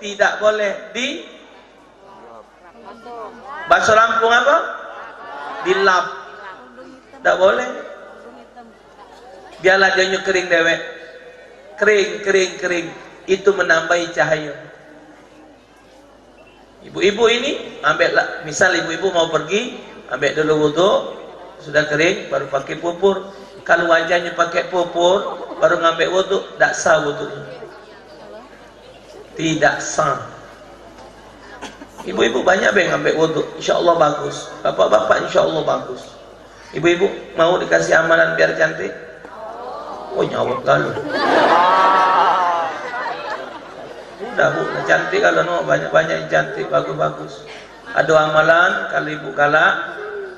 tidak boleh di- Bahasa Lampung apa? Dilap. Tak boleh. Biarlah dia nyo kering dewek. Kering, kering, kering. Itu menambahi cahaya. Ibu-ibu ini, ambek lah, misal ibu-ibu mau pergi, ambek dulu wudhu, sudah kering, baru pakai pupur. Kalau wajahnya pakai pupur, baru ngambek wudhu, tak sah wudhunya. Tidak sah. Ibu-ibu banyak be ngambek wuduk, insya Allah bagus. Bapak-bapak insya Allah bagus. Ibu-ibu mau dikasih amalan biar cantik? Oh, nyawab lalu. Udah, Bu, cantik kalau no, banyak-banyak yang cantik, bagus-bagus. Ada amalan, kalau ibu galak,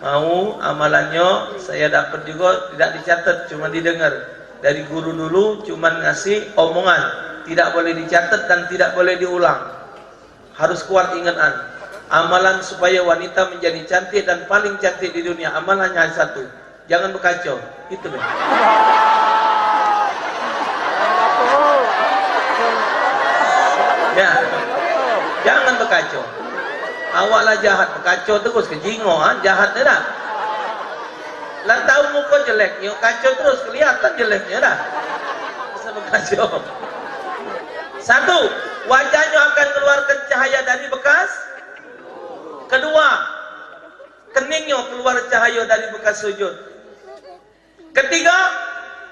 mau amalannya, saya dapat juga, tidak dicatat, cuma didengar. Dari guru dulu, cuman ngasih omongan. Tidak boleh dicatat dan tidak boleh diulang. Harus kuat ingetan. Amalan supaya wanita menjadi cantik dan paling cantik di dunia, amalannya hanya satu. Jangan bekaco. Itu deh. Ya. Jangan bekaco. Awak lah jahat, bekaco terus ke jingo, ha? Jahat ni dah. Lah tahu muka jelek, nyok kaco terus, kelihatan jeleknya dah. Masa bekaco. Satu, wajahnya akan keluarkan cahaya dari bekas. Kedua, keningnya keluar cahaya dari bekas sujud. Ketiga,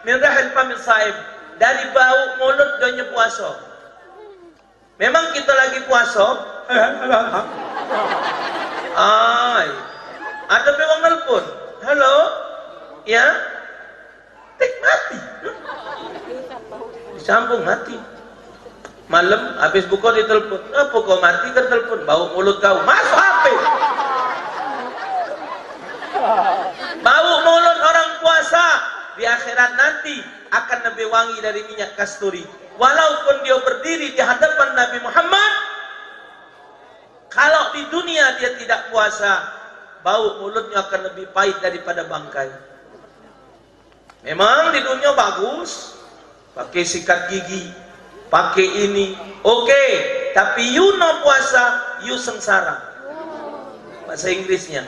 min rihil famil saim, dari bau mulut donyo puasa. Memang kita lagi puasa. Ai. Ada memang nelpon. Halo? Ya? Tik mati. Disambung mati. Malam habis buka ditelepon. Apa kau mati kan telepon? Bau mulut kau. Masuk H P. Bau mulut orang puasa di akhirat nanti akan lebih wangi dari minyak kasturi. Walaupun dia berdiri di hadapan Nabi Muhammad, kalau di dunia dia tidak puasa, bau mulutnya akan lebih pahit daripada bangkai. Memang di dunia bagus, pakai sikat gigi, pakai ini, oke. Tapi you no puasa, you sengsara. Bahasa Inggrisnya.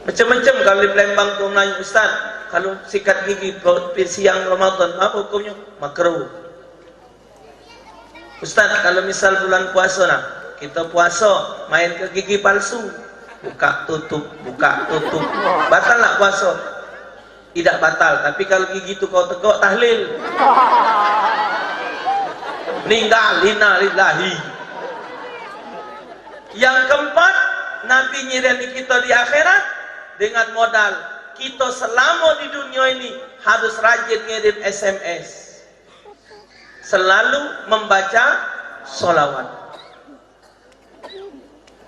Macam-macam kalau di Palembang tu naik, "Ustaz, kalau sikat gigi pe-, pe-, siang Ramadan, apa hukumnya?" Makruh. "Ustaz, kalau misal bulan puasa nah, kita puasa, main ke gigi palsu." Buka tutup, buka tutup. Batal tak puasa? Tidak batal, tapi kalau gigi tu kau tegok, tahlil. Meninggal, innalillahi. Yang keempat, Nabi nyirani kita di akhirat dengan modal kita selama di dunia ini harus rajin ngirim S M S. Selalu membaca solawat.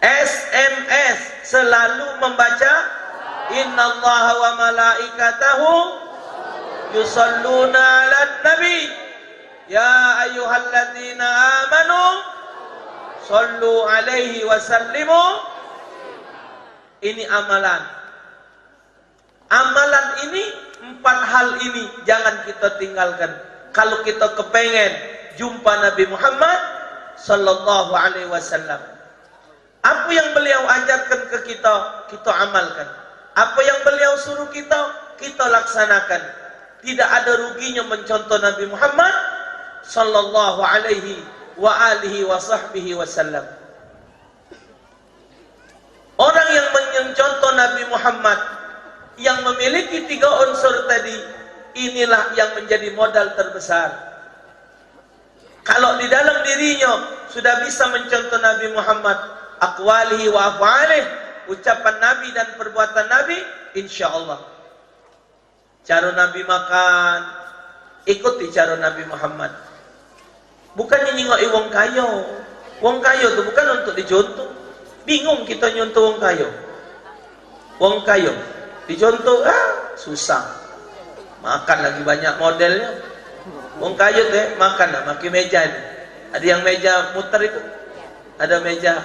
S M S, selalu membaca, "Innallaha wa malaikatahu yusalluna 'alan nabi, ya ayyuhalladzina amanu sallu 'alaihi wa sallimu." Ini amalan. Amalan ini, empat hal ini jangan kita tinggalkan. Kalau kita kepengen jumpa Nabi Muhammad sallallahu alaihi wasallam, apa yang beliau ajarkan ke kita, kita amalkan. Apa yang beliau suruh kita, kita laksanakan. Tidak ada ruginya mencontoh Nabi Muhammad sallallahu alaihi wa alihi wa sahbihi wasallam. Orang yang mencontoh Nabi Muhammad, yang memiliki tiga unsur tadi, inilah yang menjadi modal terbesar. Kalau di dalam dirinya sudah bisa mencontoh Nabi Muhammad, aqwalihi wa af'alih, ucapan Nabi dan perbuatan Nabi, insya Allah. Cara Nabi makan, ikuti cara Nabi Muhammad. Bukan nyingoki wong kayo. Wong kayo tu bukan untuk dicontoh. Bingung kita nyontoh wong kayo. Wong kayo dicontoh, ah, susah. Makan lagi banyak modelnya. Wong kayo tu, eh, makan nak makai meja ni. Ada yang meja muter itu. Ada meja.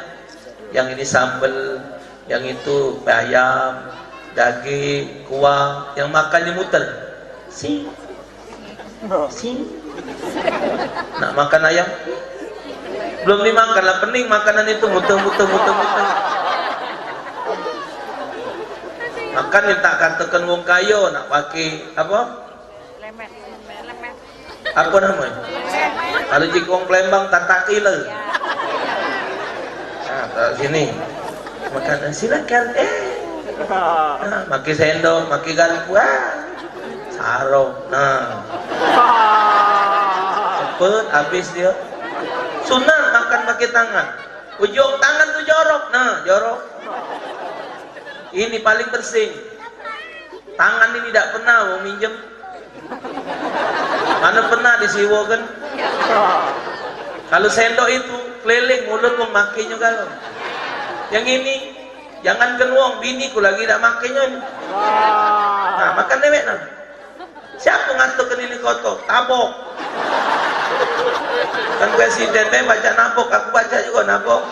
Yang ini sambel, yang itu ayam, daging, kuah, yang makannya muter. Sing. Sing. Nak makan ayam. Belum dimakan lah, pening makanan itu, muter, muter, muter, muter. Makan minta katakan wong kayo, nak pakai apa? Apa namanya? Kalau jikong Palembang, tataki le. Nah, taruh sini. Makan, silakan. Eh. Nah, makai sendok, makai garpu. Ah. Sarong. Nah. Pet, habis dia. Sunat makan pakai tangan. Ujung tangan tu jorok. Nah, jorok. Ini paling bersih. Tangan ini dak pernah wong minjem. Mana pernah disiwokan? Kalau sendok itu keliling mulut wong makenyo kalau. Yang ini jangankan wong, bini ku lagi dak makenyo ni. Nah, makan dewek nah. Siapa ngatur ke nini kotor? Tabok. Kan presiden deh baca nabok, aku baca juga nabok.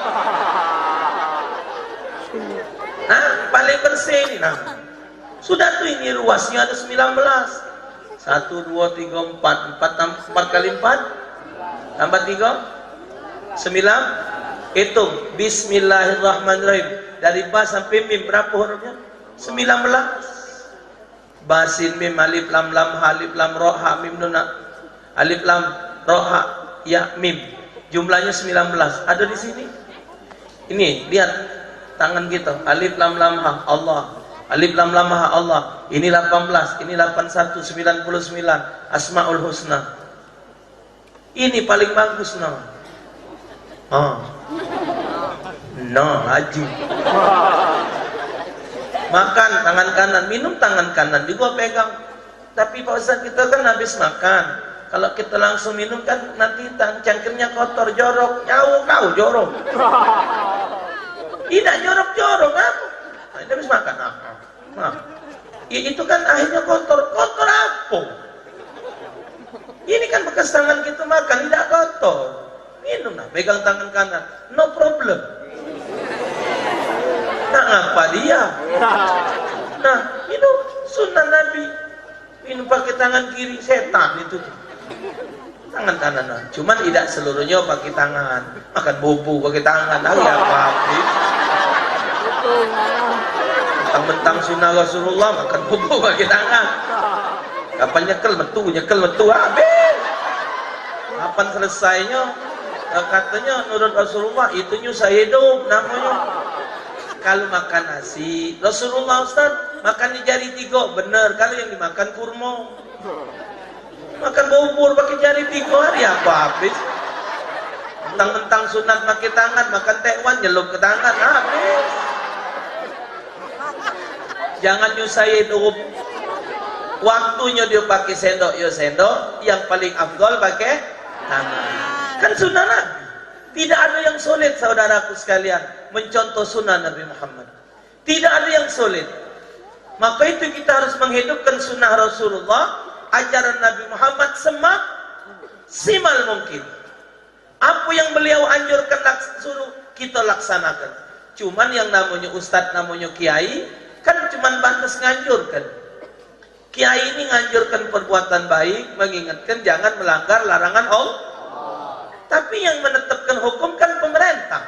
Nah, paling bersih ini nah. Sudah tu ini ruasnya ada sembilan belas. Satu, dua, tiga, empat. Empat, tam- empat kali empat? Tambah tiga? Sembilan. Hitung. Bismillahirrahmanirrahim. Dari ba sampai mim berapa hurufnya? Sembilan belas. Ba sin mim alif lam lam ha alif lam ro ha mim nun ha. Alif lam ro ha ya mim. Jumlahnya sembilan belas. Ada di sini. Ini, lihat tangan kita. Alif lam lam ha, Allah. Alif lam lam ha, Allah. Ini lapan belas, ini lapan satu, sembilan puluh sembilan. Asmaul Husna. Ini paling bagus, nah. Ah. Nah, laju. Makan tangan kanan, minum tangan kanan juga pegang. Tapi Pak Ustaz, kita kan habis makan. Kalau kita langsung minum kan nanti tang cangkirnya kotor, jorok, nyawa kau jorok. Tidak jorok-jorok apa? Nah, ini habis makan apa? Nah, i- itu kan akhirnya kotor. Kotor apa? Ini kan bekas tangan kita makan, tidak kotor. Minum nah, pegang tangan kanan. No problem. Nak ngapa dia? Nah, itu sunnah Nabi. Minum pakai tangan kiri, setan itu tuh. Tangan kanan, nah. Cuman tidak seluruhnya pakai tangan. Makan bubu pakai tangan, hari apa habis? Mentang-mentang sunnah Rasulullah, makan bubu pakai tangan. Kapan nyekel metu, nyekel metu, habis. Kapan selesainya? Eh, katanya menurut Rasulullah, itu nyusah hidup namanya. Kalau makan nasi, Rasulullah Ustaz, makan di jari tiga, bener. Kalau yang dimakan kurma. Makan bubur pakai jari tiga hari apa habis? Mentang-mentang sunat pakai tangan, makan tekwan nyelup ke tangan, habis. Jangan nyusahin urut. Waktunyo dio pakai sendok, yo sendok. Yang paling afdol pakai tangan. Kan sunat Nabi. Tidak ada yang sulit, saudaraku sekalian, mencontoh sunnah Nabi Muhammad. Tidak ada yang sulit. Maka itu kita harus menghidupkan sunnah Rasulullah, ajaran Nabi Muhammad semaksimal mungkin. Apa yang beliau anjurkan, laks- suruh, kita laksanakan. Cuman yang namanya ustaz, namanya kiai, kan cuman batas nganjurkan. Kiai ini nganjurkan perbuatan baik, mengingatkan jangan melanggar larangan Allah. Tapi yang menetapkan hukum kan pemerintah.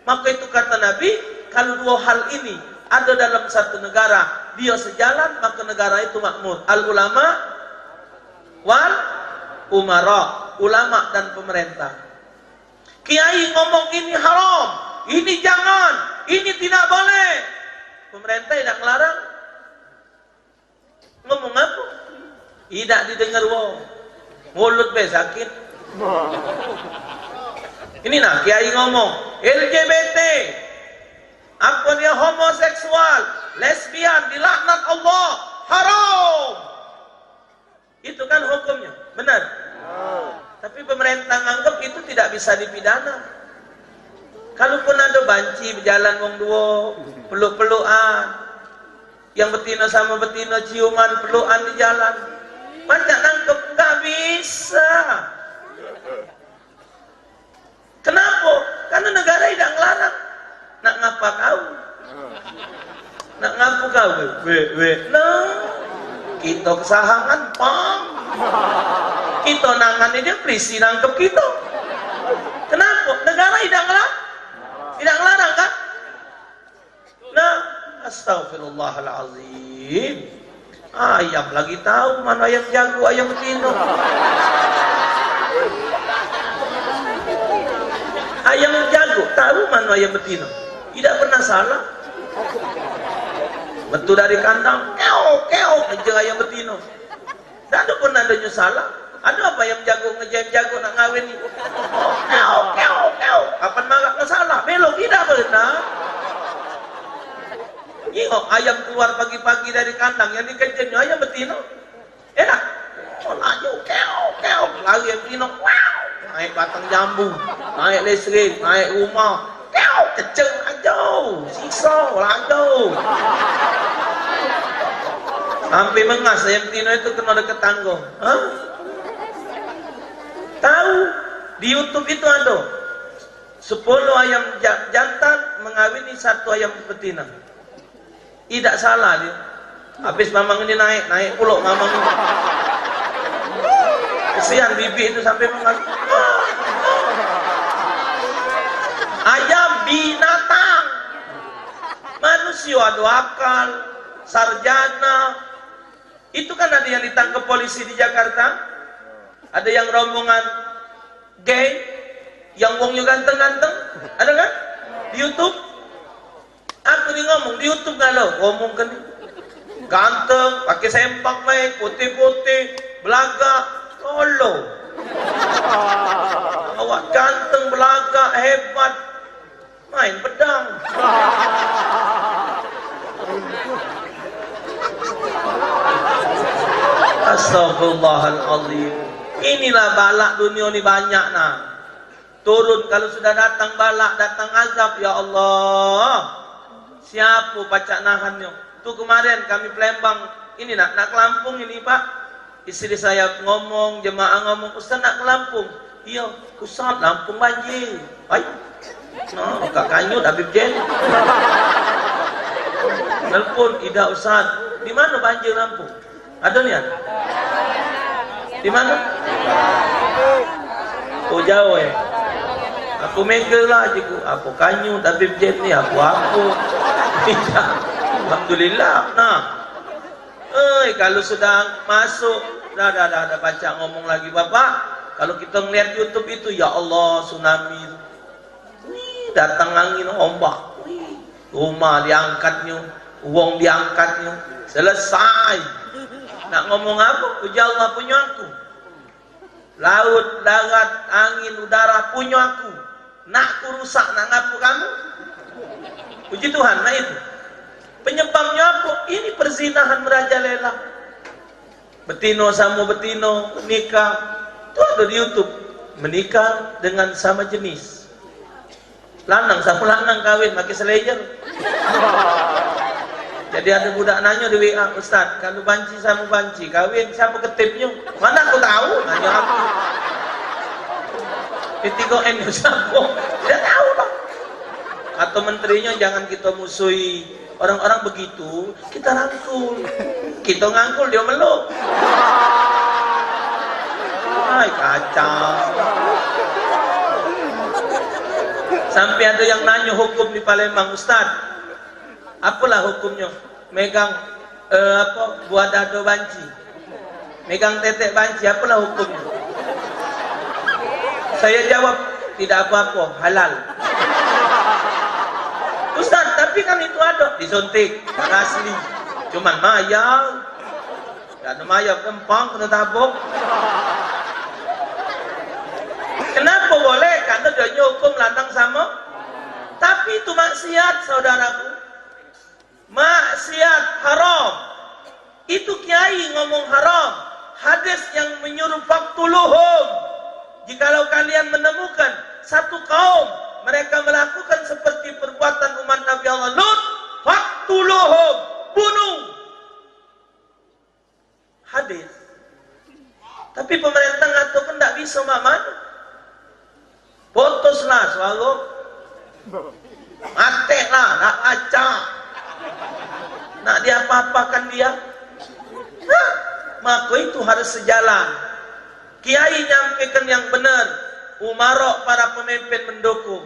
Maka itu kata Nabi, kalau dua hal ini ada dalam satu negara, dia sejalan, maka negara itu makmur. Al ulama wal umara, ulama dan pemerintah. Kiai ngomong ini haram, ini jangan, ini tidak boleh. Pemerintah tidak melarang. Ngomong apa? Idak didengar wong. Mulut be sakit. Ini nah, kiai ngomong, L G B T. Apa dia homoseksual, lesbian, dilaknat Allah. Haram. Itu kan hukumnya. Benar? Tapi pemerintah nganggep itu tidak bisa dipidana. Kalaupun ada banci bejalan wong duo, peluk-pelukan, yang betina sama betina ciuman, pelukan di jalan, pacak nangkep, nggak bisa. Kenapa? Karena negara tidak ngelarang. Nak ngapa kau? Nak ngapa kau? Weh, weh, weh. Nah, kita kesahangan, pang. Kita nangani dia, polisi nangkep kita. Kenapa? Negara tidak ngelarang. Tidak ngelarang, kan? Nah, astagfirullahalazim. Ayam lagi tahu mana ayam jago, ayam betino. Ayam jago tahu mana ayam betino. Tidak pernah salah. Metu dari kandang, keok, keok aja ayam betino. Dak ada pernah ada nyo salah. Ado apo ayam jago ngejem jago nak ngawin ni? Keo, keo, keo. Kapan marak ke salah? Belok tidak benar. Nyingok ayam keluar pagi-pagi dari kandang, yang dikejenyo ayam betino. Enak. Oh, laju, keo, keo. Lari yang tino. Wow. Naik batang jambu, naik listrik, naik rumah. Keo, keceng aja. Siksa, laju. Sampai mengas ayam tino itu kena deket tangga. Hah? Tahu? Di YouTube itu ada. Sepuluh ayam ja-, jantan mengawini satu ayam betina. Idak salah dia. Habis mamang ini naik, naik pulo mamang ini. Kesian bibik itu sampai mengas-, ayam binatang. Manusia ada akal, sarjana. Itu kan ada yang ditangkap polisi di Jakarta. Ada yang rombongan geng, yang wongnyo ganteng-ganteng, ada kan? Di YouTube. Aku ni ngomong di YouTube ngalo, ngomong kan ni. Ganteng, pakai sempak mai, putih-putih, belagak, lolo. Awak ganteng, belagak, hebat. Main pedang. Astagfirullahalazim. Inilah balak dunia ni banyak nah. Turun, kalau sudah datang balak, datang azab, ya Allah. Siapa pacak nahannyo? Tu kemarin kami Palembang, ini nak, nak ke Lampung ini, Pak. Istri saya ngomong, jemaah ngomong, "Ustaz nak ke Lampung?" "Iya." "Ustaz, Lampung banjir." Ai. Nah, kak kanyut Habib Jen. Nelpon, "Idak, Ustaz. Di mana banjir Lampung?" Ada nian? Di mana? Oh, jauh eh. Aku mega lah aja ku. Apa kanyut Habib Jen ni? Apa-apa. Alhamdulillah. Nah. Eh, kalau sudah masuk, dah, dah, dah, dah pacak ngomong lagi, Bapak. Kalau kita ngeliat YouTube itu, ya Allah, tsunami. Wih, datang angin ombak. Wih, rumah diangkatnyo, wong diangkatnyo. Selesai. Nak ngomong apa? Puji Allah punyo aku. Laut, darat, angin, udara punyo aku. Nak ku rusak, nak ngapo kamu? Puji Tuhan, nah itu. Penyebabnyo apo? Ini perzinahan merajalela. Betino samo betino nikah. Tu ado di YouTube. Menikah dengan sama jenis. Lanang samo lanang kawin pakai selejer. Jadi ado budak nanyo di W A, "Ustaz, kalu banci samo banci kawin, siapo ketipnyo?" "Mano aku tau?" Nanyo aku. P tiga N nyo siapo? Tidak tau lah. Kato menterinyo, "Jangan kito musuhi orang-orang begitu." Kita rangkul. Kita ngangkul, dia meluk. Hai, kacau. Sampai ada yang nanya hukum di Palembang, "Ustaz, apalah hukumnya megang, eh, apa, buah dado banci? Megang tetek banci, apalah hukumnya?" Saya jawab, "Tidak apa-apa, halal." "Ustaz, tapi kan itu ada." Disuntik, asli. Cuman mayar. Dak ada mayar, kempang kena tabok. Kenapa boleh? Karena dia hukum lanang sama. Tapi itu maksiat, saudaraku. Maksiat haram. Itu kiai ngomong haram. Hadis yang menyuruh, "Faktuluhum." Jikalau kalian menemukan satu kaum mereka melakukan seperti perbuatan umat Nabi Allah Lut, "Faktuluhum." Bunuh. Hadis. Tapi pemerintah ngatokan dak bisa mak mano. Putuslah suara. Mateklah, nak pacak. Nak diapa-apakan dia. Hah? Maka itu harus sejalan. Kiai nyampaikan yang benar, umarok para pemimpin mendukung.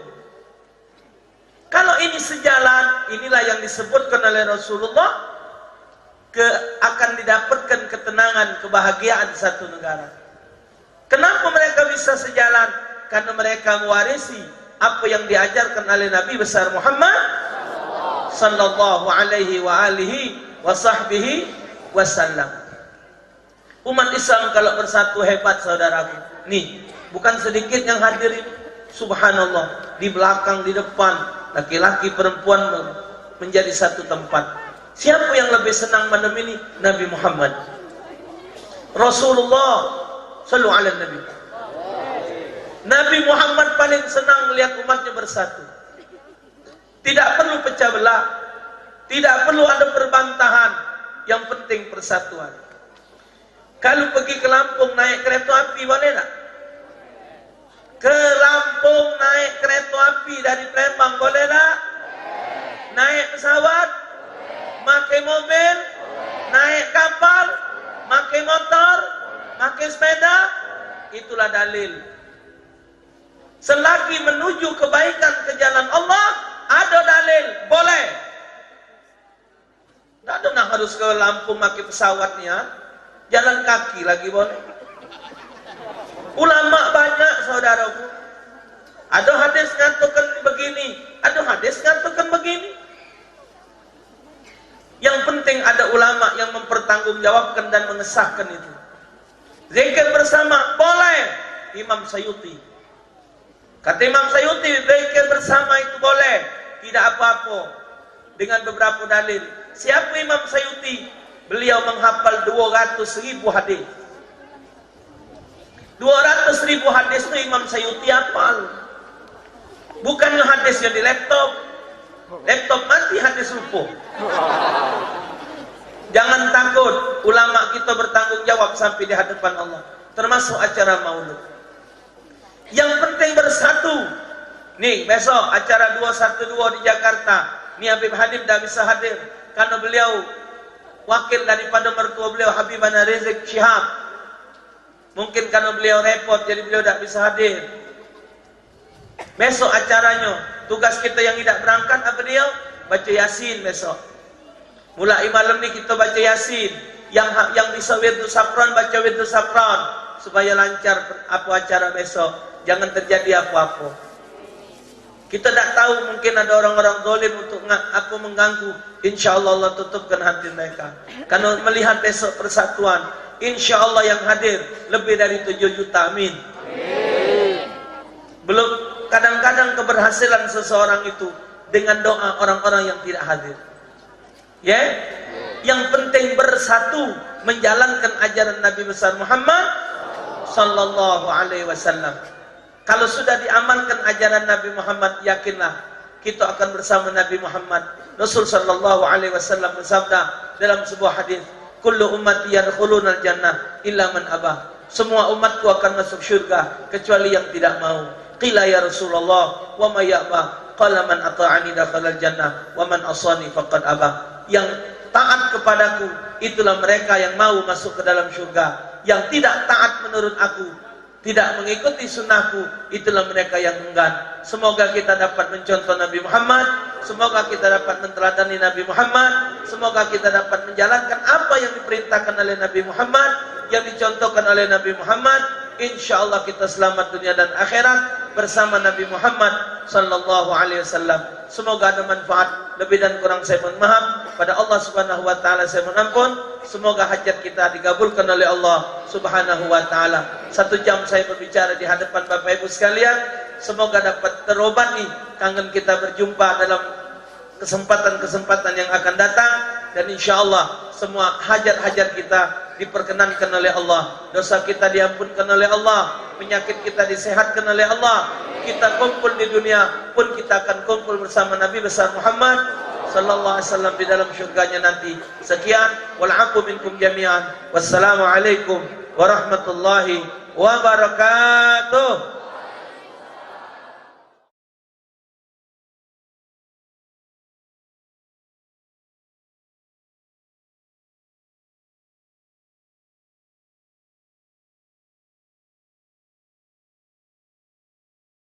Kalau ini sejalan, inilah yang disebutkan oleh Rasulullah, ke, akan didapatkan ketenangan, kebahagiaan satu negara. Kenapa mereka bisa sejalan? Karena mereka mewarisi apa yang diajarkan oleh Nabi besar Muhammad sallallahu alaihi wa alihi wa sahbihi wasallam. Umat Islam kalau bersatu hebat, saudaraku. Nih, bukan sedikit yang hadir ini. Subhanallah, di belakang, di depan, laki-laki, perempuan menjadi satu tempat. Siapa yang lebih senang malam ini? Nabi Muhammad. Rasulullah, sallu ala Nabi. Nabi Muhammad paling senang melihat umatnya bersatu. Tidak perlu pecah belah, tidak perlu ada perbantahan, yang penting persatuan. Kalau pergi ke Lampung naik kereta api, boleh tak? Ke Lampung naik kereta api dari Palembang, boleh tak? Naik pesawat, pakai mobil, naik kapal, pakai motor, pakai sepeda, itulah dalil. Selagi menuju kebaikan ke jalan Allah, ada dalil, boleh. Dak ada nak harus ke Lampung pakai pesawat nian. Jalan kaki lagi boleh. Ulama banyak, saudaraku. Ada hadis ngatakan begini, ada hadis ngatakan begini. Yang penting ada ulama yang mempertanggungjawabkan dan mengesahkan itu. Zikir bersama boleh. Imam Sayuti. Kata Imam Sayuti, zikir bersama itu boleh, tidak apa-apa, dengan beberapa dalil. Siapa Imam Sayuti? Beliau menghafal dua ratus ribu hadis. Dua ratus ribu hadis tu Imam Sayuti hafal. Bukan hadis yang di laptop. Laptop mati, hadis lupa. Jangan takut, ulama kita bertanggung jawab sampai di hadapan Allah. Termasuk acara maulud. Yang penting bersatu. Nih, besok acara dua satu dua di Jakarta. Nih, Habib Halim dah bisa hadir. Karena beliau wakil daripada mertua beliau, Habib Ana Rizik Syihab. Mungkin karena beliau repot, jadi beliau dak bisa hadir. Besok acaranyo, tugas kita yang idak berangkat apa dia? Baca Yasin besok. Mulai malam ni kita baca Yasin. Yang ha-, yang bisa wirdu safran, baca wirdu safran. Supaya lancar apa acara besok. Jangan terjadi apa-apa. Kita dak tahu, mungkin ada orang-orang zalim untuk nga-, apa, mengganggu. Insya Allah, Allah tutupkan hati mereka. Karena melihat besok persatuan, insya Allah yang hadir lebih dari tujuh juta. Amin. Belum, kadang-kadang keberhasilan seseorang itu dengan doa orang-orang yang tidak hadir. Ya? Yang penting bersatu menjalankan ajaran Nabi besar Muhammad sallallahu alaihi wasallam. Kalau sudah diamalkan ajaran Nabi Muhammad, yakinlah kita akan bersama Nabi Muhammad. Rasul sallallahu alaihi wasallam bersabda dalam sebuah hadis, "Kullu ummati yadkhulunal jannah illa man aba." Semua umatku akan masuk syurga kecuali yang tidak mau. Qila, "Ya Rasulullah, wa may ya'ba?" Qala, "Man ata'ani dakhalal jannah, wa man asani faqad aba." Yang taat kepadaku, itulah mereka yang mau masuk ke dalam syurga. Yang tidak taat menurut aku, tidak mengikuti sunnahku, itulah mereka yang enggan. Semoga kita dapat mencontoh Nabi Muhammad, semoga kita dapat menteladani Nabi Muhammad, semoga kita dapat menjalankan apa yang diperintahkan oleh Nabi Muhammad, yang dicontohkan oleh Nabi Muhammad. Insya Allah kita selamat dunia dan akhirat bersama Nabi Muhammad sallallahu alaihi wasallam. Semoga ada manfaat. Lebih dan kurang saya mohon maaf. Pada Allah Subhanahu wa Ta'ala saya mohon ampun. Semoga hajat kita dikabulkan oleh Allah Subhanahu wa Ta'ala. Satu jam saya berbicara di hadapan Bapak Ibu sekalian. Semoga dapat terobati kangen kita berjumpa dalam kesempatan-kesempatan yang akan datang. Dan insya Allah semua hajat-hajat kita diperkenankan oleh Allah, dosa kita diampunkan oleh Allah, penyakit kita disehatkan oleh Allah. Kita kumpul di dunia pun kita akan kumpul bersama Nabi besar Muhammad sallallahu alaihi wasallam di dalam syurganya nanti. Sekian, wal afu minkum jami'an. Wassalamualaikum warahmatullahi wabarakatuh.